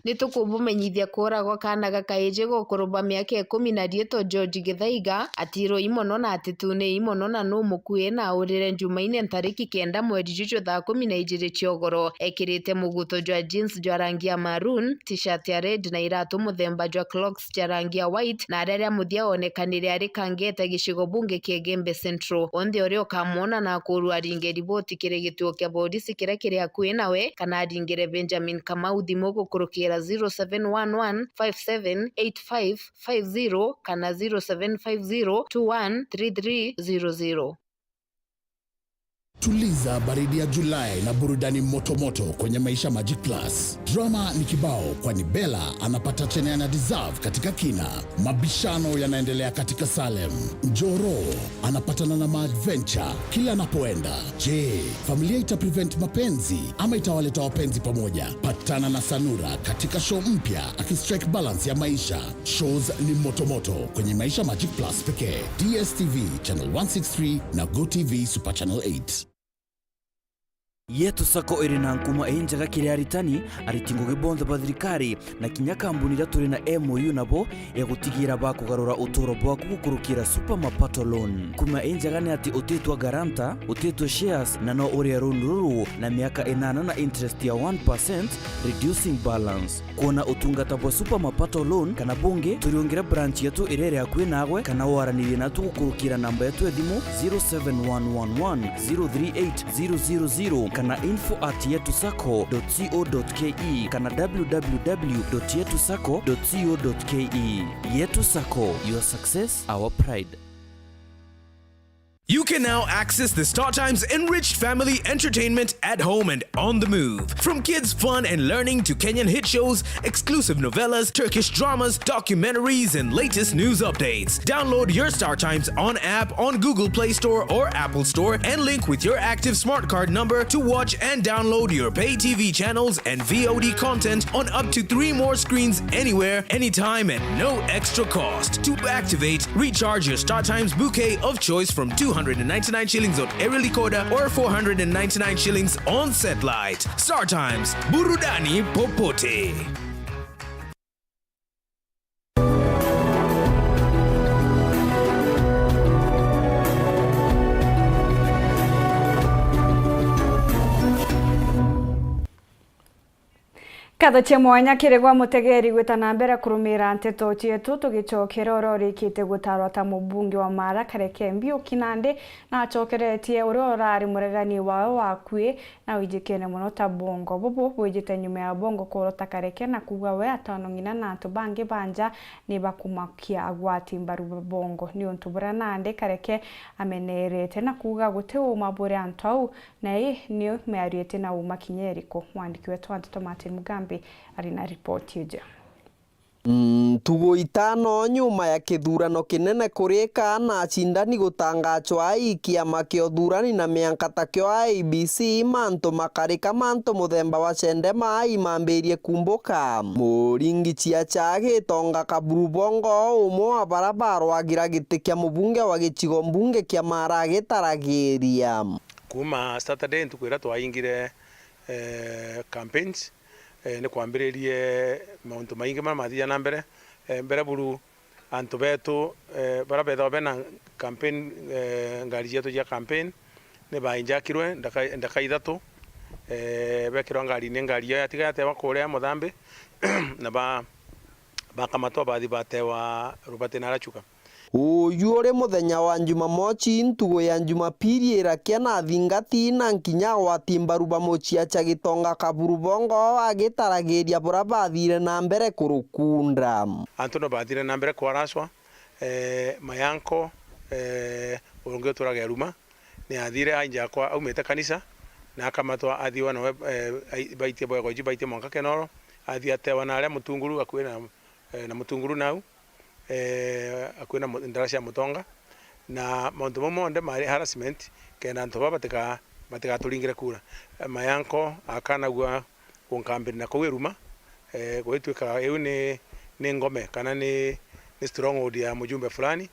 Ni tukubumenyithia kuuragwa kaana ga kaiji ga ukuru bwa miaka ikumi na riitwa George Githaiga, atiirwe imono na atitune imono na nu mukui na aurire Njumaine ntariki kenda mweri juju thaa kumi na ijiri cia ugoro, ekirite muguto jwa jeans jwa rangi ya maroon, t-shirt ya red na iratu muthemba jwa Crocs cia rangi ya white, na riria muthia oonekanire ari Kangeta gicigo bunge kia Igembe Central. Onthe uria ukamwona na akurwa aringe riboti kiri gituo kia borisi kiria kiri akui nawe, kana aringire Benjamin Kamau thimu gukurukira zero seven one one five seven eight five five zero kana zero seven five zero two one three three zero zero. Tuliza baridi ya Julai na burudani motomoto kwenye Maisha Magic Plus. Drama ni kibao, kwani Bella anapata chenye ana deserve katika Kina. Mabishano yanaendelea katika Salem. Njoro anapatana na maadventure kila anapoenda. Je, familia ita prevent mapenzi ama itawaleta wapenzi pamoja? Patana na Sanura katika show mpya, akistrike balance ya maisha. Shows ni motomoto kwenye Maisha Magic Plus pekee, D S T V channel one six three na Go T V Super Channel eight. Yetu Sacco iri na nkuma injega kiri aritani, ariti ngugi bonthe ba thirikari, na kinya kambuni iria turi na M O U nabo ya gutigira bakugarura uturo bwaku gukurukira Super Mapato Loan. Nkuma injega ni ati utitwa guarantor, utitwe shares, na no urie loan ruru na miaka inana na interest ya one percent, reducing balance. Kwona utungata bwa Super Mapato Loan kana bungi, turiungire branch yetu iria iri akui naagwe, kana waranirie natu gukurukira namba yetu ya thimu zero seven one one one zero three eight zero zero zero kana info at yetu sacco dot co dot K E kana W W W dot yetu sacco dot co dot K E. Yetu Sacco, your success, our pride. You can now access the StarTimes enriched family entertainment at home and on the move. From kids' fun and learning to Kenyan hit shows, exclusive novellas, Turkish dramas, documentaries, and latest news updates. Download your StarTimes on app on Google Play Store or Apple Store and link with your active smart card number to watch and download your pay T V channels and V O D content on up to three more screens anywhere, anytime, at no extra cost. To activate, recharge your StarTimes bouquet of choice from two hundred and ninety-nine shillings on Aerial Decoder or four hundred and ninety-nine shillings on Satellite. StarTimes, burudani popote. Nkatho cia mwanya kiri gwa mutegeri gwita na mbere kurumira nteto cietu, tugicokera uria urikite gutarwa ta mubunge wa Maara Kareke Mbiuki, nandi nacokeretie uria urari muregani wawe wa akui na wijikene mono ta Bongo. Bubu bwijite nyuma ya Bongo kurota Kareke na kuuga we atano ng'ina na antu bangi ba nja ni bakumakia agwati mbaru ba Bongo, niuntu buria nandi Kareke amenerete na kuuga guti uma buri antu au, na ii ni miario iti na uma kinya iriku. Mwandiki wetu wa nteto Martin Mugambi ari na ripoti iji. Ntugu itano nyuma ya kithurano kinene kurika na acindani gutangachwa, i kiama kia uthurani na mianka takio I E B C, mantu makarika, mantu muthemba wa cendema imambirie kumbuka. Muringi Chiacha Gitonga Kaburu Bongo, umwe wa bara barwagira giti kia mubunge wa gicigo mbunge kia Maara agitaragiria. Kuuma Saturday, ntuku iria twaingire, eh, campaigns, eh, ni kwambiririe mauntu maingi maria mathithia na mbere. Eh, mbere buru, antu betu, eh, baria bethagwa bena campaign, eh, ngari cietu cia campaign, ni bainjakirwe ndaka, ndaka ithatu, eh, bekirwa ngari ni ngari yao yatiga yatewa kuria Muthambi, na ba, bakamatwa bathi batewa Rubati na Arachuka. Uyu uri muthenya wa Jumamochi, ntugu ya Jumapili irakia na athingati na nkinya agwati mbaru ba Muchiacha Gitonga Kaburu Bongo agitaragiria buria bathire na mbere kurukunda. Antu no bathire na mbere kwaracwa, eh, my uncle, eh, uria ungi uturaga Eruma, ni athire ainja akwa aumite kanisa, na akamatwa athiwa nawe, eh, ai-, baitie Boyagoji, baitie mwanka Kenoro, athi atewa na aria Mutunguru, akui na, eh, na Mutunguru nau, eh, akui na mu-, ndara cia Mutonga, na mauntu mau monthe mari harassment, kenda antu baa batika-, batigaturingire kura. Eh, my uncle akanagua kunkambiri na kuu Eruma, eh, gwitwika iu ni, ni ngome kana ni, ni stronghold ya mujumbe fulani.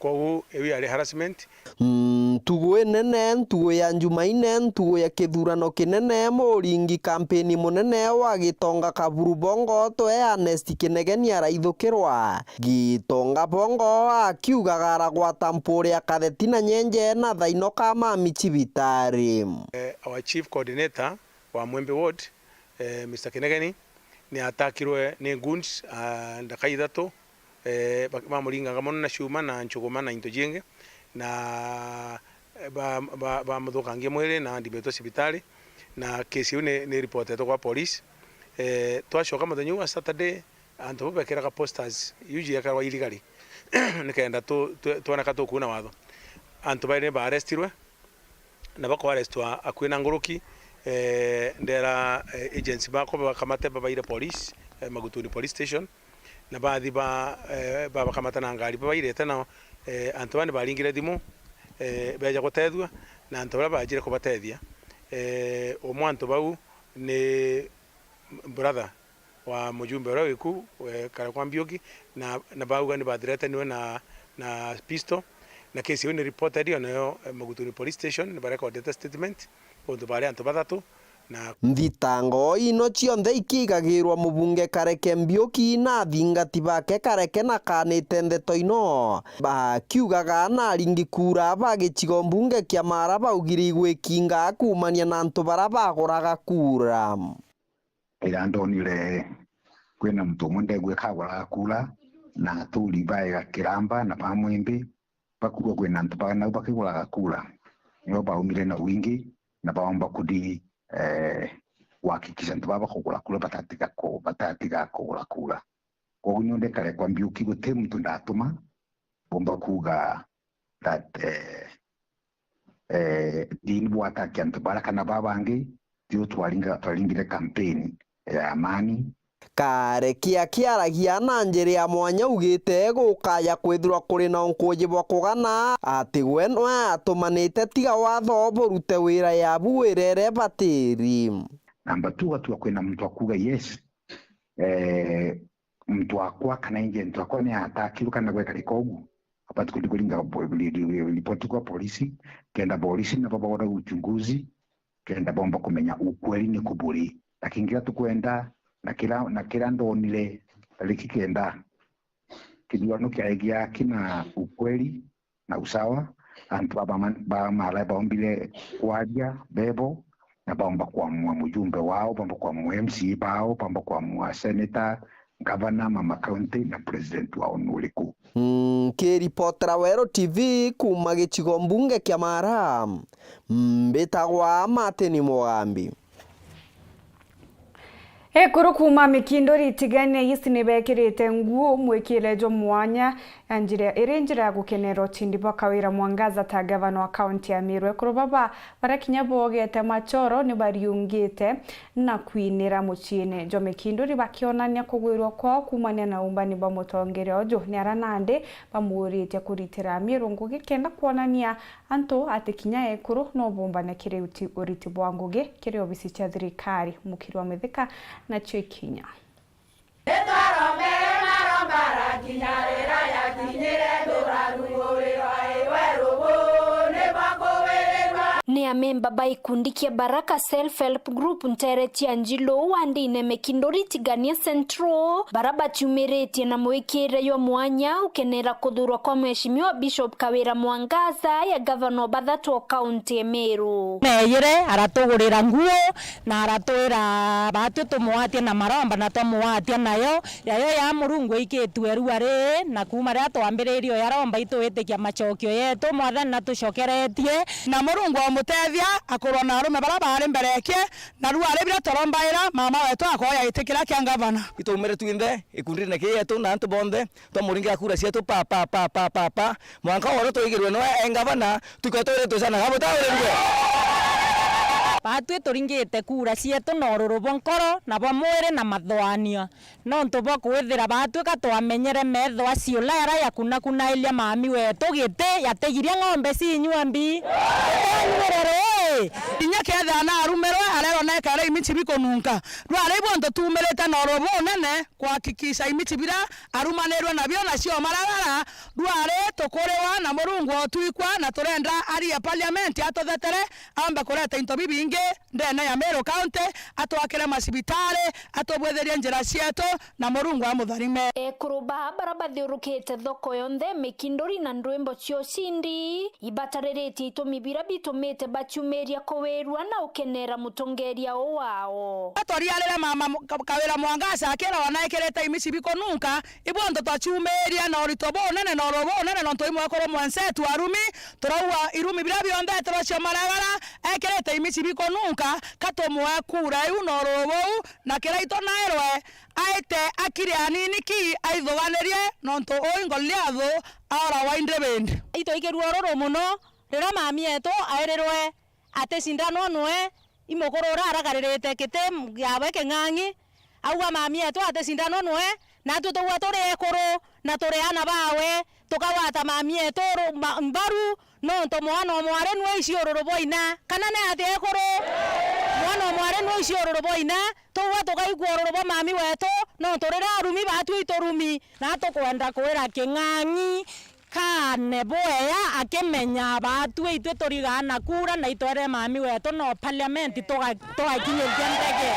Kwogu iu yari harassment. Ntugu inene, ntugu ya Njumaine, ntugu ya kithurano kinene, muringi kampeni munene wa Gitonga Kaburu Bongo twe Ernest Kinegeni araithukirwa. Gitonga Bongo akiugaga aragwata mpuri ya katheti na nyenje na thaino ka mami cibitari. Eh, our chief coordinator wa Mwembe Ward, eh, Mister Kinegeni, ni atakirwe ni goons, ah, ndaka ithatu, eh, ba-, bamuringanga mono na cuma na nchuguma na into jingi, na, eh, ba-, ba-, bamuthukangia mwiri na ndimitwe cibitari, na case iu ni, ni reportetwe kwa police. Eh, twacoka muthenya uu wa Saturday, antu bau bekiraga posters iu ciekarwa irigari, nikenda tu-, tu-, twoneka tukuuna watho. Antu bairi ni baarrestirwe, na bakoarestwa akui na nguruki, eh, ndera, eh, agents bakwa babakamate babaire police, eh, Magutuni Police Station, na bathi ba, eh, babakamata na ngari babairete nao, eh, antu baa ni baringire thimu, eh, beja gutethua, na antu baria bajire kubatethia, eh, umwe antu bau ni brother wa mujumbe uria wiku, eh, Karekwa Mbiuki, na, na bauga ni bathreateniwe na, na pistol, na case iu ni reported yo nayo, eh, Magutuni Police Station, ni barecordete statement, untu bari antu bathatu, na. Nthitango ino cionthe ikigagirwa mubunge Kareke Mbiuki na athingati bake Kareke na kanite ndeto ino, bakiugaga na aringi kura ba gicigo mbunge kia Mara baugire igwikinga kuumania na antu baria baguraga kura. Ira ndonire kwina muntu umwe ndegua kaguraga kura, na aturi baega Kiramba na ba Mwimbi, bakuuga kwina antu ba nau bakiguraga kura, nio baumire na wingi na baomba kuthi, eh, kuhakikisha antu baa bakugura kura batatiga ku-, batatiga kugura kura. Kwogu nio ndekare kwa Mbiuki, guti muntu ndatuma, bomba kuuga that, eh, eh, ti ni bwatakia antu bara kana babangi, tio twaringa-, twaringire campaign ya amani. Kareke akiaragia na njira ya mwanya augite gukaya kwithirwa kuri na unkuji bwa kugana, ati we nwe atumanite tiga watho burute wira yabu wirere batiri. Namba two, gatuga kwina muntu akuga yes, eh, muntu wakwa kana agent wakwa ni atakirwe kana gwekarika ugu, abati kuthi kuringa bo-, ri-, ri-, ri-, ripoti kwa polisi, kenda polisi nabo baora uchunguzi, kenda bomba kumenya ukweli ni ku buri. Lakini kira tukwenda, na kira, na kira ndonire, tariki kenda, kithurano kiae gia aki na ukweli, na usawa, antu ba, ba, ba Mara baombire kwaria bebo, na baomba kwamua mujumbe wao, baomba kwamua M C A bao, baomba kwamua senator, gavana, mama county, na president wao ni uriku. Nkiripotera Weru T V kuuma gicigo mbunge kia Mara, mbitagwa Martin Mugambi. Ekuru kuuma Mikinduri Tigania East ni bekirite nguo mwikire jwa mwanya ya njira, iri njira ya gukenera ucindi bwa Kawira Mwangaza ta gavana wa kaunti ya Meru. Ekuru baba, baria kinya boogete machoro, ni bariungite na kwinira muciine jwa Mikinduri, bakionania kugwirwa kwao kuumania na uumbani bwa mutongeria uju. Ni aria nandi bamuuritie kuritira Meru ngugi kenda kwonania antu ati kinya ekuru no bombane kiri uti-, uriti bwa ngugi kiri obisi cia thirikari. Mukiri wa Mithika nacio ikinya. Ni amemba ba ikundi kia Baraka Self Help Group ntere cia Njilu wandine Mikinduri Tigania Central, bara baciumiritie na mwikire jwa mwanya ukenera kuthurwa kwa Mheshimiwa Bishop Kawira Mwangaza ya gavana wa bathatu o kaunti ya Meru. Neeyire aratugurira nguo na aratwira baatwi tumwatie na maromba na twamwatia nayo. Yayo ya Murungu ikitue rua ri, na kuuma riria twambiririe uya romba itwitikia macokio yetu, Mwathani natucokeretie. Na Murungu omutethia akurwa na arume bara baari mbere yake, na rua ri biria turombaira mama wetu akoya giti kiria kia ngavana. Itwaumire twinthe ikundine kii yetu na antu bonthe twamuringira kura cietu pa, pa, pa, pa, pa, pa. Mwanka woro twaigirwe niwe e ngavana, tuko twiri tucanaga butaurigwe. Baatwi turingite kura cietu na ururu bwa nkoro na bwa mwiri na mathoanio. Nontu bwa kwithira baatwika twamenyere meetho acio laera yakunakunairia mami wetu giti, yatigiria ng'ombe ciinyua mbi. Tunyire ri? Kinya kethira naarumirwe, arerwa neekere imiti bikununka. Rwari ibo ntutumirite na ururu bunene kuhakikisha imiti biria arumanirwe nabio na ciomaragara, rwari tukuriwa na Murungu otwikwa, na turenda arie parliament atuthetere, aumbe kureta into bibingi ndene ya Meru County, atwakire macibitari, atubwithirie njira cietu, na Murungu amutharime. Ekuru baa bara bathiurukite thoko yonthe, mikinduri na ndwimbo cia ucindi ibatariritie itumi biria bitumite baciumiria kuwirua na ukenera mutongeria uu wao. Twariarire mama Mu-, Ka-, Kawira Mwangaza akira ona ekirite imisi bikununka, ibo antu twaciumiria na urito bunene na ururu bunene, nontu imwekuru mwensetu arumi, turaua irumi biria bionthe etirwa cia maragara, ekirite imisi bikununka, ka tumwe kura iu na ururu buu, na kiraito nairwe aite akiri anini ki aithuganirie, nontu ui Goliathu aoragwa indibindi. Itwikirue ururu muno riria mami etu airirwe aticindanwa nwe, i mukuru uria aragaririte giti giawe king'ang'i, auga mami etu aticindanwa nwe, natwi tugua turi ekuru na turi aana bawe, tukagwata mami etu ru-, ma-, mbaru, nontu mwana o mwari nwe ici ururu bwa ina, kana ni atia ekuru? Mwana o mwari nwe ici ururu bwa ina, tugua tukaigua ururu bwa mami wetu, nontu riria arumi batwi iturumi. Na tukwenda kwira king'ang'i kaane bwea akimenya batwi itwi turigaa na kura na itwere mami wetu no parliament tuga-, tugakinyithia ndege.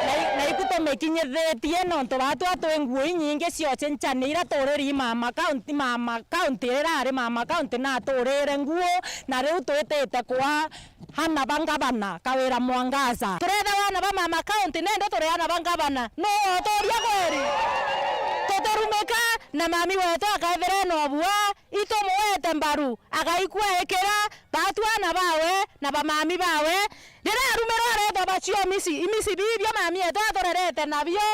Na i-, na iku tumikinyithitie nontu batwi atwi nguo inyingi ciocenchania iria turiri mama county, mama county riria ari mama county na aturire nguo, na riu twitite kwa aana ba ngavana Kawira Mwangaza. Tureetha aana ba mama county, nende turi aana ba ngavana. Nuu uturia kweri? Tutirumika na mami wetu akaethira ena ubua, itumwete mbaru, agaikua ekira, batwi aana bawe na ba mami bawe. Riria arumirwe areetwa bacio misi, imisi bibio mami etu aturerete nabio.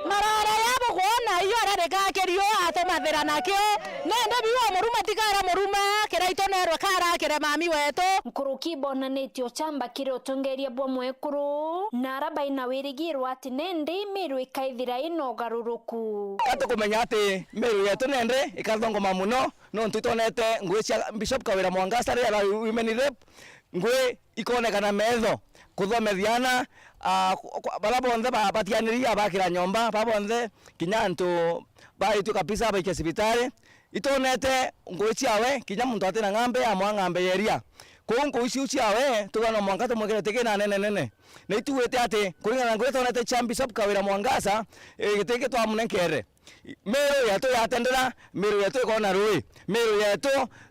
Marore ya bukwona iyo aria rikakirio atumathira nakio. Nende biu o muruma tikara muruma, kiraito nerwe karakire mami wetu. Nkuruki bonanitie uchamba kiri utongeria bwa mwekuru, na ara baina wirigirwa ati nende Meru ikaithira ina ugaruruku. Ka tukumenya ati Meru yetu nende ikathongoma muno, nontu itonete ngui cia Bishop Kawira Mwangaza riria arari women rep, ngui ikonekana metho, kuthomethia aana, ah, ku-, ku-, bara bonthe ba-, batianirie abakira nyomba, ba bonthe kinya antu baitue kabisa baikia cibitari, itonete ngui ciawe, kinya muntu atina ng'ambe ya mwa ng'ambe ya iria. Kwou ngui ciu ciawe, tuga no mwanka tumwikire tiki na nene nene. Na ituwite ati, kuringana na ngui itonete cia Bishop Kawira Mwangaza, eh, giti giki twamunenkere. Meru yetu yatendera, Meru yetu ikona rui, Meru yetu,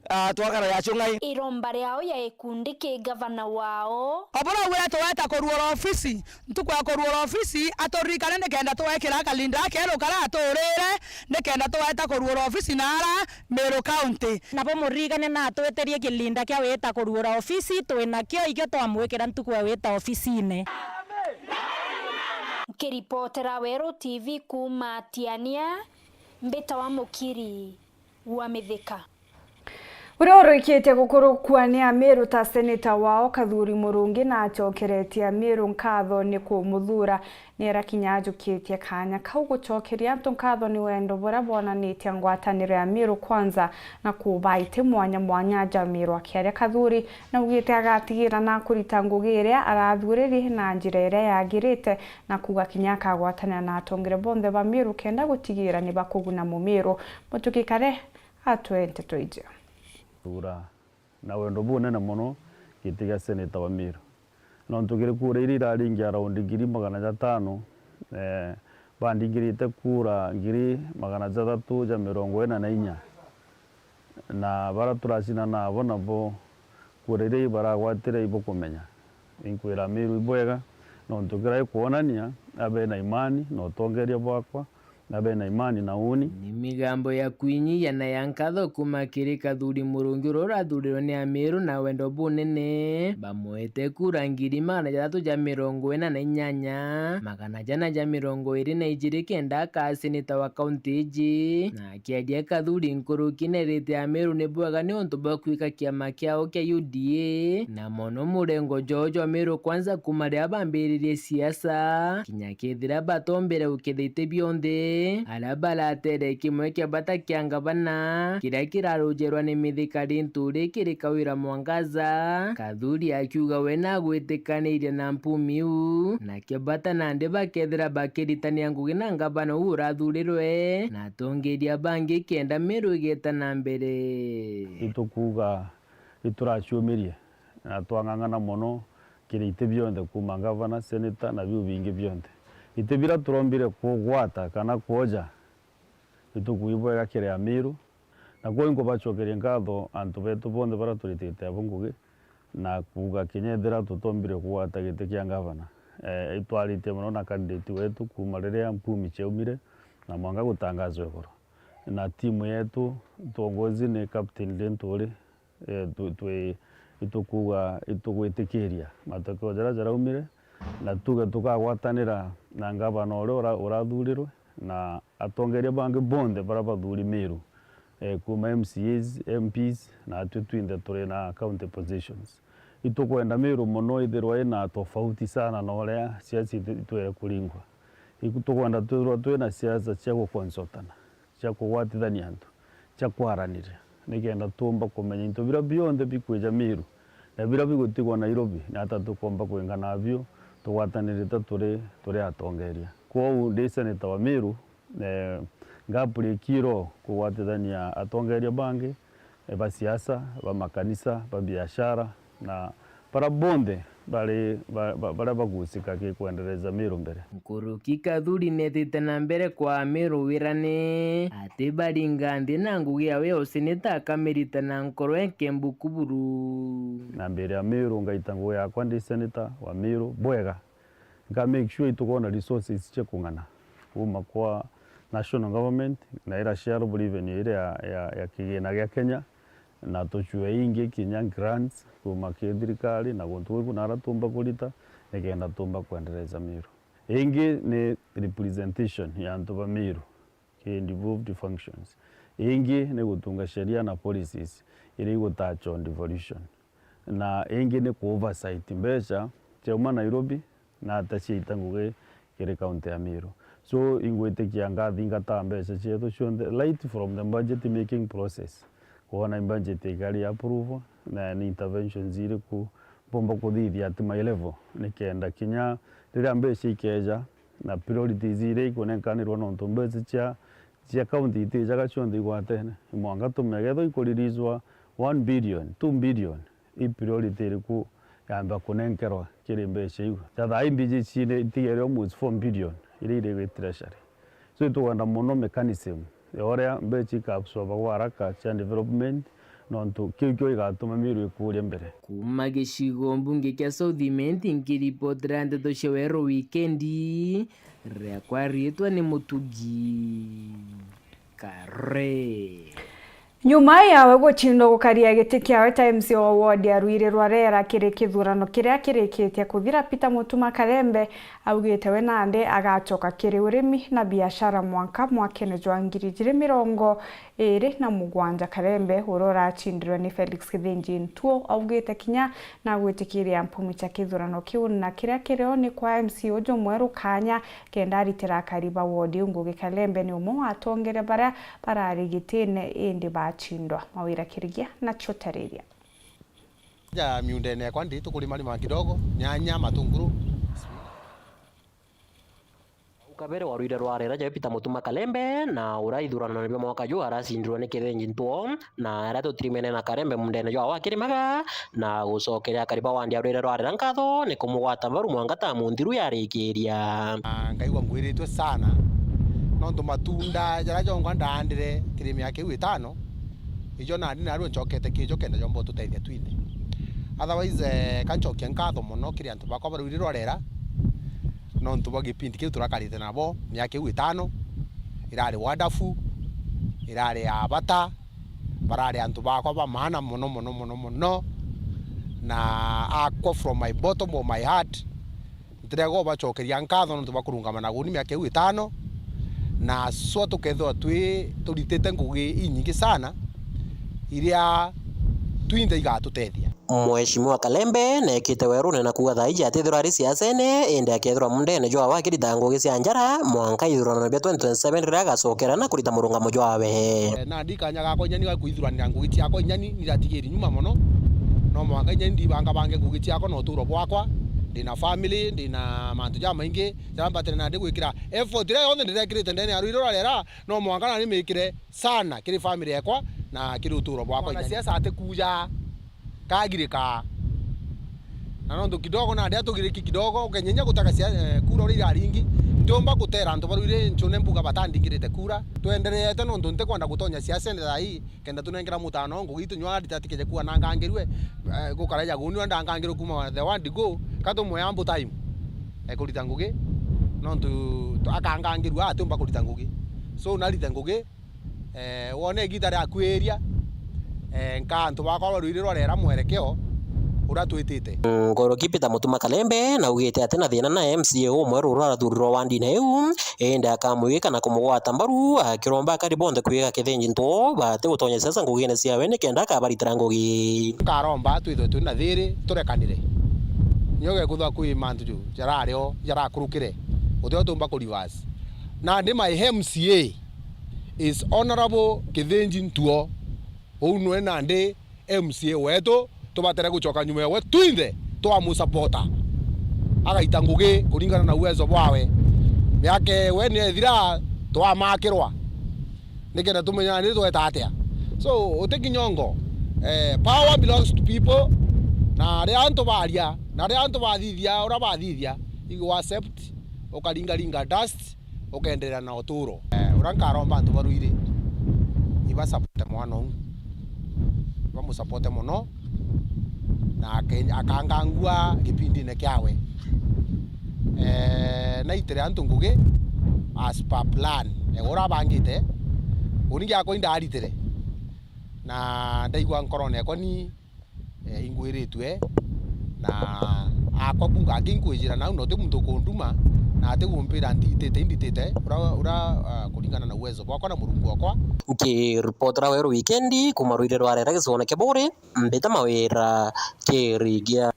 ah, twakara ya cung'ai. Iromba riao ya ikundi ki gavana wao. Obura ugwira tuweta kuruura ofisi, ntuku ya kuruura ofisi, aturirikane nikenda tuwekira kalinda akeru kara aturire, nikenda tuweta kuruura ofisi na ara Meru County. Nabo muririkane na atwitirie kilinda kia wita kuruura ofisi, twinakio ikio twamwikira ntuku ya wita ofisine. Nkiripotera Weru T V kuuma Tiania, mbitawa Mukiri wa Mithika. Uria uruikitie gukurukua ni Amiru ta seneta wao Kathuri Murungi na acokeretie Amiru nkatho ni kumuthuura, ni arakinya ajukitie kaanya kau. Gucokeria antu nkatho ni wendo buria bwonanitie ngwataniro ya Amiru Kwanza na kuba iti mwanya mwanya aja Amiru akiaria Kathuri naugite agatigira na kurita ngugi iria arathuriri na njira iria yagirite, na kuuga kinya akagwatanira na atongere bonthe ba Meru kenda gutigira ni bakuguna Mumiru. Mutuki Kare atwee nteto iji. Thuura na wendo bunene mono giti gia seneta wa Meru. Nontu kiri kura iria iraringia raundi ngiri magana jatano, eh, bandingirite kura ngiri magana jathatu ja mirongo ina na inya. Na bara turacindana nabo nabo kura iria ibaragwatire ibukumenya. Inkwira Meru ibwega, nontu kiria ikwonania abe na imani na utongeria bwakwa, na bena imani na uuni. Ni migambo ya kwinyiyia na ya nkatho kuuma kiri Kathuri Murungi uria urathurirwe ni Amiru na wendo bunene. Bamwete kura ngiri magana jathatu ja mirongo ina na inyanya, magana jana ja mirongo iri na ijiri kenda akaa seneta wa kaunti iji. Na akiaria Kathuri nkuruki nerite Amiru ni bwega niuntu bwa kwika kiama kiao kia U D A, na mono murengo jwao jwa Meru Kwanza kuuma riria bambiririe siasa, kinya kethira batombere guketha iti bionthe. aria baratere kimwe kia bata kia ngavana, kiria kirarujerwa ni Mithika Linturi kiri Kawira Mwangaza, Kathuri akiuga we nagwitikanirie na mpumi iu, na kia bata nandi bakethira bakiritania ngugi na ngavana uu urathurirwe, na atongeria bangi kenda Meru igeta na mbere. Itukuuga ituraciumirie, na twang'ang'ana mono kiri iti bionthe kuuma ngavana, seneta na biu bingi bionthe. Iti biria turombire kugwata kana kwoja, itukuuga ibwega kiri Amiru, na kwou inkubacokeria nkatho antu betu bonthe baria turitite abo ngugi, na kuuga kinya ethira tutombire kugwata giti kia ngavana, eh, itwaritie mono na candidate wetu kuuma riria mpumi ciaumire na mwanka gutangazwa iguru. Na timu yetu tuongozi ni Captain Linturi, eh, twi, twi, itukuuga itugwitikiria matokeo jaria jaraumire, na tuge tukagwatanira na ngavana uria ura-, urathurirwe, na atongeria bangi bonthe baria bathuri Meru, eh, kuuma M C As, M Ps, na atwi twinthe turi na county positions. Itukwenda Meru mono ithirwa ina tofauti sana na uria siasa itwire kuringwa. Itukwenda twithirwa twina siasa cia gukonsultana, cia kugwatithania antu, cia kwaraniria, nikenda tuumba kumenya into biria bionthe bikwija Meru na biria bigutigwa Nairobi, ni ata tukomba kwingana nabio tugwatanirite turi, turi atongeria. Kwou ndi seneta wa Meru, eh, ngapurikiro kugwatithania atongeria bangi, eh, ba siasa, ba makanisa, ba biashara, na bara bonthe bari, ba, ba, baria bagusika ki kwendereza Meru mbere. Nkuruki Kathuri netite na mbere kwa Meru wirane ati baringa nthi na ngugi yawe ya useneta akamirita na nkoro enkembuku buru. Na mbere ya Meru ngaita ngugi yakwa ndi seneta wa Meru bwega. Nka make sure itukona resources cia kung'ana kuuma kwa national government na ira shareable revenue iria ya, ya, ya kigina gia Kenya, na tucue ingi kinya grants kuuma ki thirikari na guntu gwi kunara tumba kurita nikenda tumba kwendereza Meru. Ingi ni representation ya antu ba Meru ki devolved functions. Ingi ni gutunga sheria na policies iria igutacha on devolution. Na ingi ni ku oversight mbeca ciauma Nairobi na ata ciaita ngugi kiri kaunti ya Meru. So, ingwitikia ngathingataa mbeca cietu cionthe right from the budget making process, kwona i budget ikari approve na ni interventions iriku mpomba kuthithia at my level, nikenda kinya riria mbeca ikeja na priorities iria ikunenkanirwa, nontu mbeca cia, cia county itijaga cionthe igwatene, imwanga tumegethwa ikuririzwa one billion, two billion, i priority iriku yamba kunenkerwa kiri mbeca iu? Tathaa i mbiji cine itigere almost four billion iria iri gwi treasury. So itugwenda mono mechanism ya uria mbeca ika absorb gwa haraka cia development, nontu kiu kio igatuma Meru ikuria mbere. Kuuma gicigo mbunge kia South Imenti, nkiripotera ndeto cia Weru Wikendi, riakwa riitwa ni Mutugi Kare. Nyuma yawe gucindwa gukaria giti kiawe ta M C A wa ward ya Rwiri Rwarera kiri kithurano kiria kirikitie kuthira, Peter Mutuma Kalembe augite we nandi agacoka kiri urimi na biashara mwanka mwakene jwa ngiri ijiri mirongo iri na mugwanja. Kalembe, uria uracindirwe ni Felix Kithinji Ntuo, augite kinya na gwitikiria mpumi cia kithurano kiu, na kiria kirio ni kwa M C A uju mweru kanya kenda aritira akari ba ward iu ngugi. Kalembe ni umwe wa atongeria baria barari gitine indi bacindwa. Mawira Kirigia na Chotariria. Ja miundene yakwa ndi tukurima rima kidogo, nyanya, matunguru. Ukabere wa Rwiri Rwarera jawe Peter Mutuma Kalembe, na uria ithuranone bia mwaka juu aracindirwe ni Kithinji Ntuo, na aria tutirimene na Kalembe mundene jwa wakirimaga, na gucokeria akari ba wandi ya Rwiri Rwarera nkatho ni kumugwata mbaru mwanka ta munthiru yarikiria. Ah, ngaigua ngwiritwe sana, nontu matunda jaria jongwa ndaandire kiri miaka iu itano, ijo nandi narua ncokete kijo kenda jomba ututethia twinthe. Otherwise, eh, kancokia nkatho mono kiri antu bakwa ba Rwiri Rwarera, nontu bwa gipindi kiu turakarite nabo miaka iu itano, irari wonderful, irari ya bata, barari antu bakwa ba maana mono, mono, mono, mono, na akwa from my bottom of my heart, ntirega ubacokeria nkatho nontu bwa kurungama na guni miaka iu itano, na swa tukethirwa twi, turitite ngugi inyingi sana, iria twinthe igatutethia. Mheshimiwa Kalembe neekite werune na kuuga thaa iji atithirwa ari siasene, indi akethirwa mundene jwawe akirita ngugi cia njara, mwanka ithurano bia twenty twenty-seven riria agacokera na kurita murungamo jwawe. Eh, nandi kanya gakwa inya ni ga kwithuranira ngugi ciakwa inya ni, ni ndatigiri nyuma mono. No mwanka inya ni ndibangabange ngugi ciakwa na uturo bwakwa. Ndina family, ndina mantu jamaingi jaria mbatire nandi gwikira effort iria yonthe ndirekirite ndene ya ruiri rwa rera, no mwanka nandi mikire sana kiri family yakwa na kiri uturo bwakwa. Mwanasiasa atikuja kagirika. Na nontu kidogo nandi atugiriki kidogo, ukenyenya gutaka sia-, eh, kura uria iraringi, ntiumba gutera antu ba ruiri nchune mbuga batandingirite kura. Twendereete nontu ntikwenda gutonya siasene thaa ii, kenda tunengera mutano ngugi itu nywa ndita tikeje kuwa nangangirue, eh, gukara ja guni ndangangirwe kuma the word go, ka tumwe ample time, eh, kurita ngugi, nontu tu-, akangangirua atiumba kurita ngugi. So narite ngugi, eh, wone igita ria kwiria, eh, nka antu bakwa ba ruiri rwarera mwerekeo uria twitite. Ngoroki Peter Mutuma Kalembe naugite ati na thina na M C A umweru uria urathurirwa wandine iu, indi akamwika na kumugwata mbaru, akiromba akari bonthe kwiga kithinji ntu bati gutonya siasa ngugine ciawe nikenda akabaritira ngugi. Nkaromba twithwe twina thiri, turekanire. Nyoge kuthwa kwi mantu ju jarario, jarakurukire. Uti utumba ku reverse. Nandi my M C A is Honourable Kithinji Ntuo. Uu nwe nandi M C A wetu, tubatere gucoka nyuma yawe twinthe twamusapota. Agaita ngugi kuringana na uwezo bwawe. Miaka ewe ni ethira twamakirwa. Nikenda tumenyana ni tweta atia. So, uti kinyongo. Eh, power belongs to people. Na ria antu baria, na ria antu bathithia, uria bathithia, you accept, ukaringaringa dust, ukenderea na uturo. Eh, uria nkaromba antu ba ruiri, ibasapote mwana uu, ibamusapote mono, na ake-, akangangua gipindine kiawe. Eh, naitire antu ngugi as per plan. Eh, uria abangite, uni giakwa indaritire, na ndaigua nkorone yakwa ni eh, ingwiritue, na akwa kunga aki nkwijira nau, na uti muntu ukunduma, na ati kumpira ntitite, inditite, ura, ura, ah, kuringana na uwezo bwakwa na Murungu wakwa. Nkiripotera Weru Wikendi, kuma ruiri rwa rera gicigone kia Buuri, mbita Mawira Kirigia.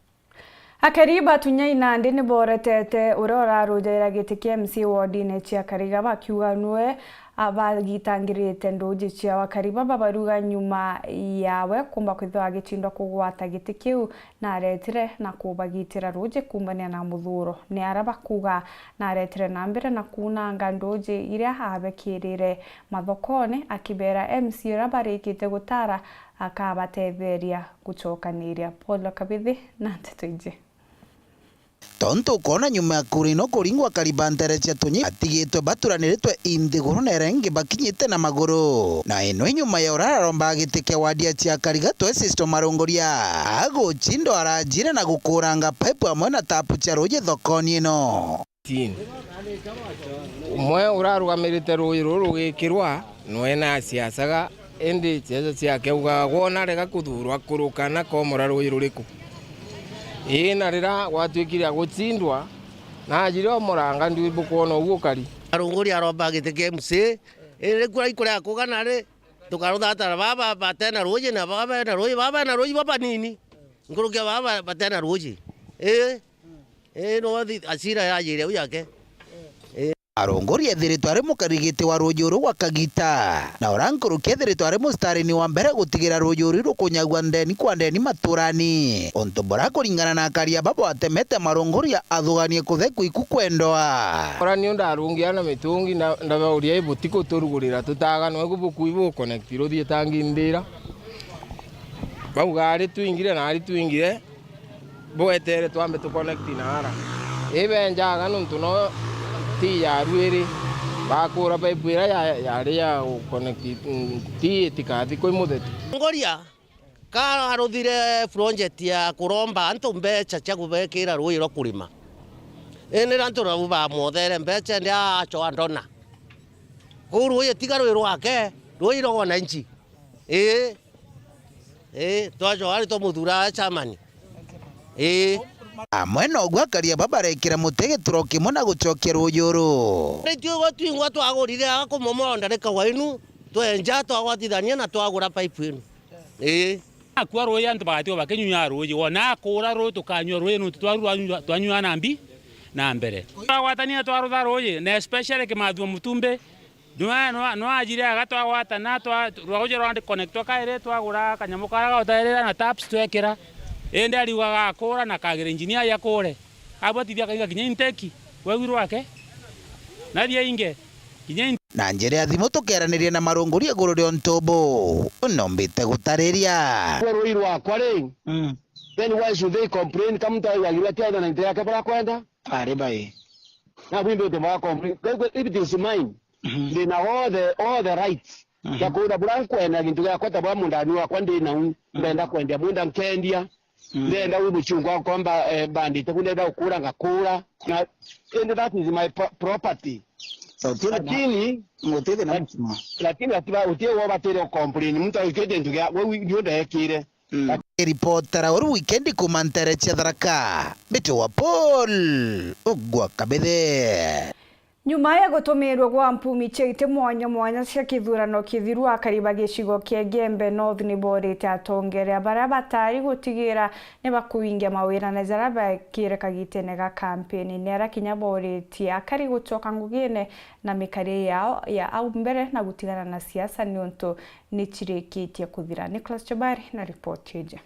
Akari ba Tunyai nandi ni boretete uria urarujaira giti kia M C A wodine cia Kariga, bakiuga nwe abagitangirite nduji ciao. Akari baba baruga nyuma yawe kumba kwithirwa agicindwa kugwata giti kiu, na aretire na kubagitira ruji kumbania na muthuro. Ni aria bakuga na aretire na mbere na kunanga nduji iria abekirire mathokone, akibera M C A uria barikite gutara akabatetheria gucokaniria. Paul Kabithi na nteto ingi. Tontu ukoona nyuma ya kura ino kuringwa, akari ba ntere cia Tunyi batigitwe baturaniritwe i nthiguru na iria ingi bakinyite na maguru. Na ino i nyuma ya uria ararombaga giti kia wadi ya cia Kariga Twesisto Marunguria agucindwa arajire na gukuranga paipu amwe na tapu cia ruuji thokoni ino. Umwe urarugamirite ruuji ruru rugikirwa, nwe naciacaga, indi ciaca ciake augaga, "Gwona rega kuthuurwa, kuruka na komora ruuji ruriku?" Ii, na riria gwatuikire agucindwa, najire omoranga, ndiui bukwona uguo ukari. Arunguri aromba giti kia M C A, indi riu kuria ikurega kugana ri, tukaruthatara baba batena ruuji na baba bena ruuji, baba bena ruuji babanini, nkuruki ya baba batena ruuji. Ii. Ii, no thi-, asira yajire au yake. Ii. Arunguri ethiritwe ari mukarigiti wa ruuji uru gwa kagita, na uria nkuruki ethiritwe ari mustarini wa mbere gutigira ruuji uru rukunyagua ndeni kwa ndeni maturani. Untu buria kuringana na akaria babo atemete Marunguria athuganie kutheku iku kwendwa. Ora niu ndarungia na mitungi, nda-, ndabauria, "Ibuti kuturugurira tutaga nwe ku bukui bu connect ruthie tangindira?" Bauga, "Ari twingire na ari twingire." Bwetere twambe tu connect na ara. Ibenjaga nontu no ti ya ruiri. Bakura pipe iria ya, yari ya gu connect, mm, ti itikathi kwi muthetu. Ngoria, ka aruthire project ya kuromba antu mbeca cia kubekira ruuji rwa kurima. Indi antu nabo bamwothere mbeca, ndi acoa ndona. Kuu ruuji tiga rwi rwake, ruuji rwa wananchi. Ii. Ii, twacoka ari twamuthura chairman. Ii. Amwe noguo akaria baba barekira muti gituro kimwe na gucokia ruuji uru. Ritio twingwa twagurire aga kumomora ndarika wa inu, twenja, twagwatithania na twagura pipe inu. Ii. Akua ruuji, antu bagatiga bakinyua ruuji. Wona akuura ruuji, tukanyua ruuji, nontu twaru rwanyua, twanyua na mbi na mbere. Twagwatania twarutha ruuji, na especially Kimathua Mutumbi, nwa-, nwa-, nwajire aga twagwatana, twa-, rwauji rwa connectwa kairi, twagura kanyamu karia gautairira na taps twekira. Indi ariugaga akuura na kagira engineer aja akuure. Abwatithia akaiga kinya inteki, weu rwake. Na ria inge, kinya in- Na njira ya thimu tukeraniria na marunguri iguru ria untu bu, nombite gutariria. Kwa rui rwakwa ri, mm, then why should they complain? Ka muntu aigagirwa ati aitha na into yake barakwenda? Ari bai. Na bwimbi uti bwa complain. Kwa hivyo, if it is mine, mhm, ndina all the, all the rights, mhm, ya kuura bura nkwenda gintu giakwa ta bwa mundani wakwa ndi nau, mm, ndenda kwendia munda nkendia. Mm. Ndenda wi muchungwa akomba, eh, bandite ku, ndenda gukura ngakura. Na, and that is my pro-, property. So, utire na, lakini, utire na, lak-, muchima, lakini atiba, utie wo batire ucomplain, muntu aikite into gia, we wi-, ndio ndekire. Mm. Ripotera uru wikendi kuma ntere cia Tharaka, Mbiti wa Paul, ugwa Kabithe. Nyuma ya gutumirwa gwa mpumi cia iti mwanya mwanya cia kithurano kithiru, akari ba gicigo kia Igembe North ni boorite atongeria baria batari gutigira ni bakuingia mawirane jaria bekire kagitene ga kampeni. Ni aria kinya booritie akari gucoka ngugine na mikari yao ya au mbere na gutigana na siasa niuntu ni cirikitie kuthira. Nicholas Chobari na ripoti iji.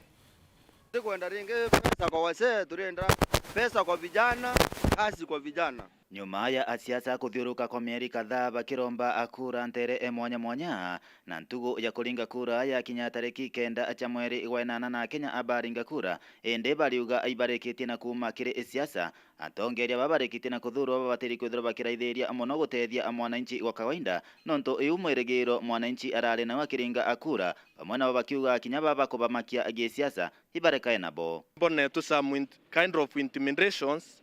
Tukwenda ringi pesa kwa wasee, turenda pesa kwa vijana, kazi kwa vijana. Nyuma ya asiasa kuthiuruka kwa mieri kadhaa bakiromba kura ntere e mwanya mwanya, na ntugu ya kuringa kura yakinya tariki kenda cia mweri wa inana na Akenya abaringa kura, indi bariuga ibarikitie na kuuma kiri siasa. Atongeria baba barikitie na kuthurwa babatiri kwithirwa bakiraithiria mono gutethia mwananchi wa kawaida, nontu iu mwirigiro mwananchi arari nau akiringa kura, bamwe nabo bakiuga kinya baba kubamakia gisiasa ibarekae nabo. Mbonetwe some int-, kind of intimidations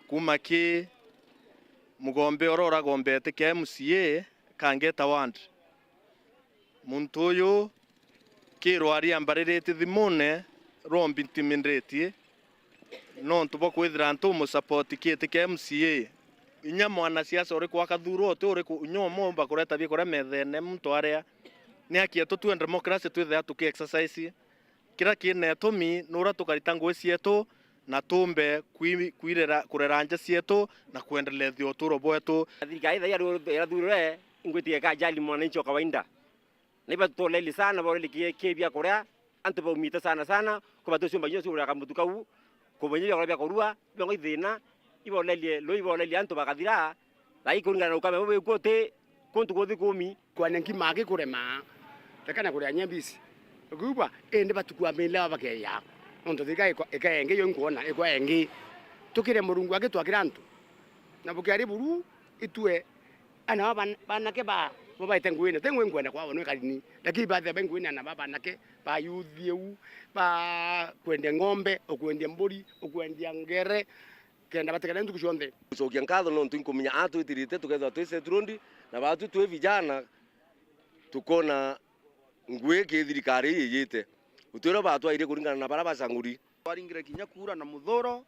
kuma ki mugombe uria uragombete kia M C A Kangeta Ward. Muntu uyu kirwa ari ambariritie thimune, rwomba intimidatie, nontu bwa kwithira ntu umusupport kiiti kia M C A. Inya mwanasiasa uriku akathurwa uti uriku, inya umwe umba kureta bikuria methene muntu aria. Ni haki yetu twi democracy twithira tuki exercise. Kiria kina itumi ni uria tukarita ngugi cietu na tumbe kwi-, kwirera, kurera nja cietu na kwendelethia uturo bwetu. Thirikari ithai irathurire ingwitikia ikajali mwananchi wa kawaida. Na ibatutoleli sana, baureli ki, ki biakuria, antu baumite sana sana, kubatucumba kinya cugurira kamutu kau, kubonya biakuria bia kurua, biongo ithina, ibolelie, lo ibolelie antu bakathira, thai kuringana na ukame bubu bwikuo ti kuntu kuthi kumi. Kwania nkima aki kurema, rekana kuria nyembisi. Ukiugua, indi batukwambiria bakeya. Nontu thika ika-, ikaengi yo nkwona, ikwa engi. Tukire Murungu aki twakira antu. Na bukiari buru, itue, ana ba ban-, banake ba, bo baite nguine. Ti ngui nkwenda kwabo nwe karini. Lakini batheba nguine ana ba banake, ba youth eu, ba kwendia ng'ombe, ukwendia mburi, ukwendia ngere. Kenda batigane ntuku cionthe. Gucokia nkatho nontu inkumenya aa twitirite tukethirwa twi set road, na baatu twi vijana tukona ngui ki thirikari ii iyite. Utwire batwairie kuringana na baria bacanguri. Twaringire kinya kura na muthuro,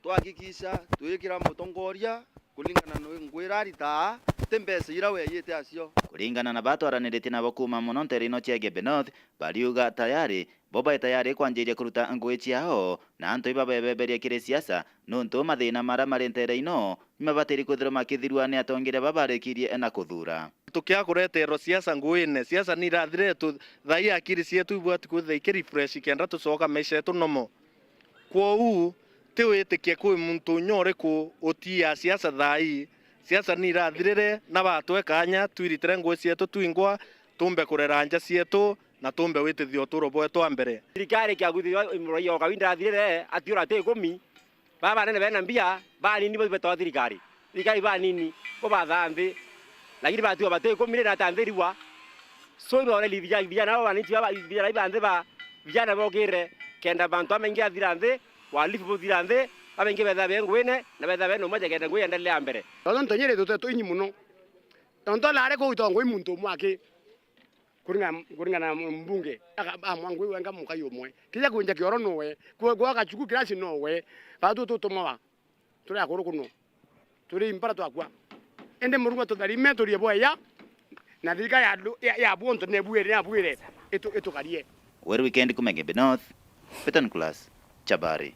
twahakikisha twikira mutongoria kuringana na ngui ira aritaa, ti mbeca ira we aiyite acio. Kuringana na batwaraniritie nabo kuuma mono ntere ino cia Igembe North, bariuga tayari bo bae tayari kwanjiria kuruta ngui ciao, na antu ibabebeberia kiri siasa, nontu mathina maria mari ntere ino, ni mabatiri kwithirwa makithirua ni atongeria babarikirie na kuthura. Tukia kureterwa siasa nguine, siasa ni irathire tu, thai akiri cietu ibwati kwithira iki refresh kenda tucoka maisha yetu normal. Kwou, ti witikie kwi muntu unya uriku utiia siasa thai. Siasa ni irathirire, na batwe kanya twiritire ngui cietu twingwa, tumbe kurera nja cietu, na tumbe witithia uturo bwetu a mbere. Thirikari ikiagwithithua muraia o kawi ndathirire, atiura ti ikumi, baba banene bena mbia, banini bo betawa thirikari. Thirikari banini, bo bathaa nthi. Lakini batiwa bati ikumi ri na ata nthi riwa. So ibaoreli vijana, vijana abo bananchi baba, vijana iba nthi ba, vijana bokire, kenda bantu amaingi athira nthi, walifu buthira nthi, babaingi betha be nguine, na betha bena umoja kenda ngui endelea mbere. Tontu ntonyere tuteto inyi muno. Tontu nare kuu itongoi muntu umwe aki. Kuringana, kuringana na mbunge, aka-, amwa ngui wenga mukai umwe. Kija kwinja kioro nowe, kwe-, kwa gachuku kirasi nowe, batu tutumawa. Turi akuru kuno. Turi impara twakua. Indi Murungu atutharime turie bweya, na thirika ya, ya, ya bwonto nebwire, nebwire, itu-, itukarie. Weru Weekend kuma Igembe North, Peter Nicholas, Chabari.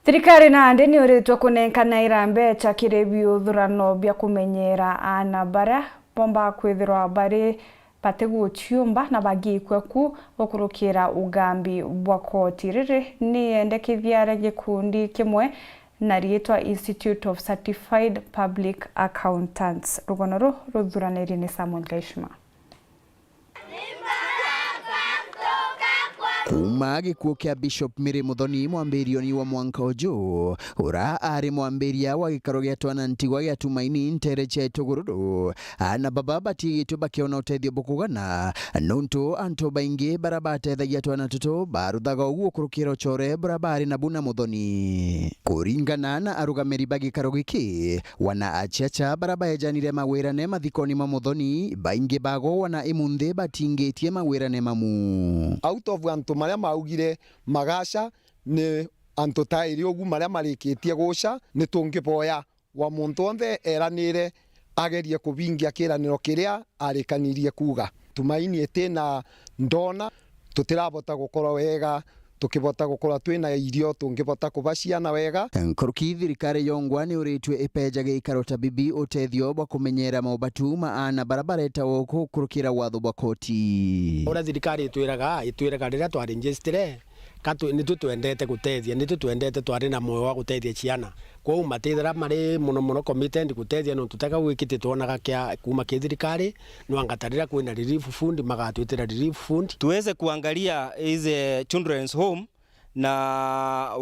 Thirikari nandi niuritwe kunenkanaira mbeca kiri biuthurano bia kumenyera aana baria bomba kwithirwa bari batiguciumba na bagiikua ku gukurukira ugambi bwa koti. Riri ni yendekithia ria gikundi kimwe na riitwa Institute of Certified Public Accountants. Rugono ruu ruthuranirie ni Samuel Gaishima. Kuuma gikuo kia Bishop Mary Muthoni mwambirioni wa mwanka uju, ura ari mwambiria wa gikaro gia twana ntigwa gia Tumaini ntere cia Itugururu, aana baba batigitwe bakiona utethio bukugana, nontu antu baingi bara batethagia twana tutu baruthaga uguo kurukira ucore bura bari nabu na Muthoni. Kuringana na arugamiri ba gikaro giki, wana aciaca bara baejanire mawirane mathikoni ma Muthoni, baingi bago wana imunthi batingitie mawirane mamu. Out of antu maria maugire magaca, ni antu tairi ugu maria marikitie guca, ni tungiboya wa muntu onthe eranire agerie kubingia kiraniro kiria arikanirie kuuga. Tumaini itina ndona, tutirabota gukora wega, tukibota gukora twina irio tungibota kuba ciana wega. Nkuruki thirikari yongwa ni uritwe ipeja gikaro ta bibi utethio bwa kumenyera maubatu ma aana bara baretawa uku kurukira watho bwa koti. Uria thirikari itwiraga, itwiraga riria twa register, ka twi-, nitwi twendete gutethia, nitwi twendete twari na moyo wa gutethia ciana. Kwou matithira mari mono mono committed gutethia, nontu teka gwikite twonaga kia kuuma ki thirikari, nwanga ta riria kwina relief fund, magatwitira relief fund. Tuweze kuangalia hizi children's home na,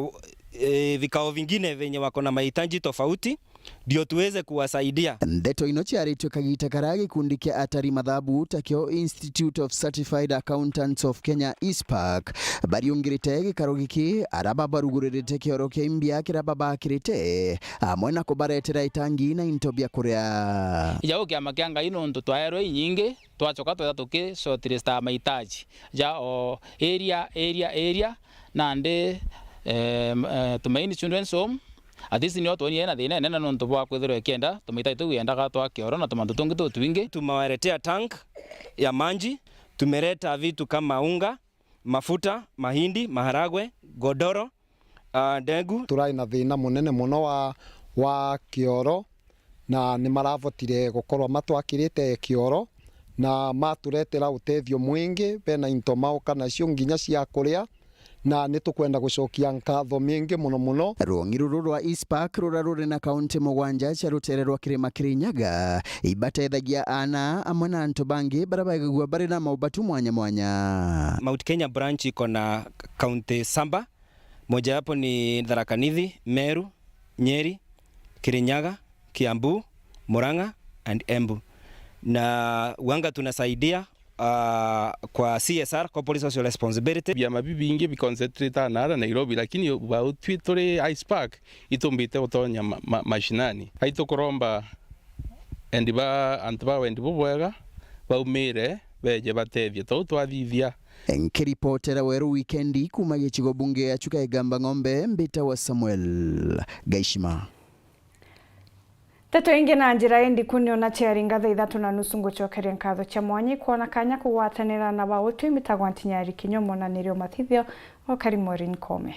eh, vikao vingine venye wako na mahitaji tofauti, ndio tuweze kuwasaidia. Ndeto ino ciaritwe kagita karia gikundi kia atari mathabu takio Institute of Certified Accountants of Kenya, ISPAC, bariungirite gikaro giki, ara babaruguririte kioro kia imbia kiria babakirite, amwe na kubaretera itangi na into bia kuria. Ija gukiama kia Ngai nontu twaerwe inyingi, twacoka twetha tuki shortlista mahitaji ja o area, area, area, nandi, eh, eh, Tumaini Children's Home, at least nio twonie na thina inene nontu bwa kwithirwa ikienda tumahitaji tuu yendaga twa kioro na tumantu tungi tutwingi. Tumewaletea tank ya maji, tumeleta vitu kama unga, mafuta, mahindi, maharagwe, godoro, ah, ndegu. Turai na thina munene mono wa, wa kioro, na ni maravotire gukorwa matwakirite kioro, na maturetera utethio mwingi, bena into mauka nacio nginya cia kuria, na ni tukwenda gucokia nkatho mingi mono mono. Rwong'i ruru rwa ISPAC ruria ruri na kaunti mugwanja cia rutere rwa Kirima Kirinyaga, ibatethagia aana amwe na antu bangi baria baigagua bari na maubatu mwanya mwanya. Mount Kenya branch iko na kaunti saba, mojawapo ni Tharaka Nithi, Meru, Nyeri, Kirinyaga, Kiambu, Murang'a and Embu. Na wanga tunasaidia, ah, kwa C S R, corporate social responsibility. Biama bibingi bi concentrate nara Nairobi, lakini bau twi turi ISPAC itumbite gutonya ma-, ma-, mashinani. Aitukuromba endi ba antu ba wendi bubwega baumire beje batethie tou twathithia. Nkiripotera Weru Wikendi kuuma gicigo bunge ya Chuka Igamba Ng'ombe, mbitawa Samuel Gaishima. Nteto ingi na njira indiku ni ona ciaringa thaa ithatu na nusu ngucokeria nkatho cia mwanya ikwona kanya kugwatanira na bautwi mbitagwa Ntinyari Kinyuo, monanirio mathithio, okari Maureen Kome.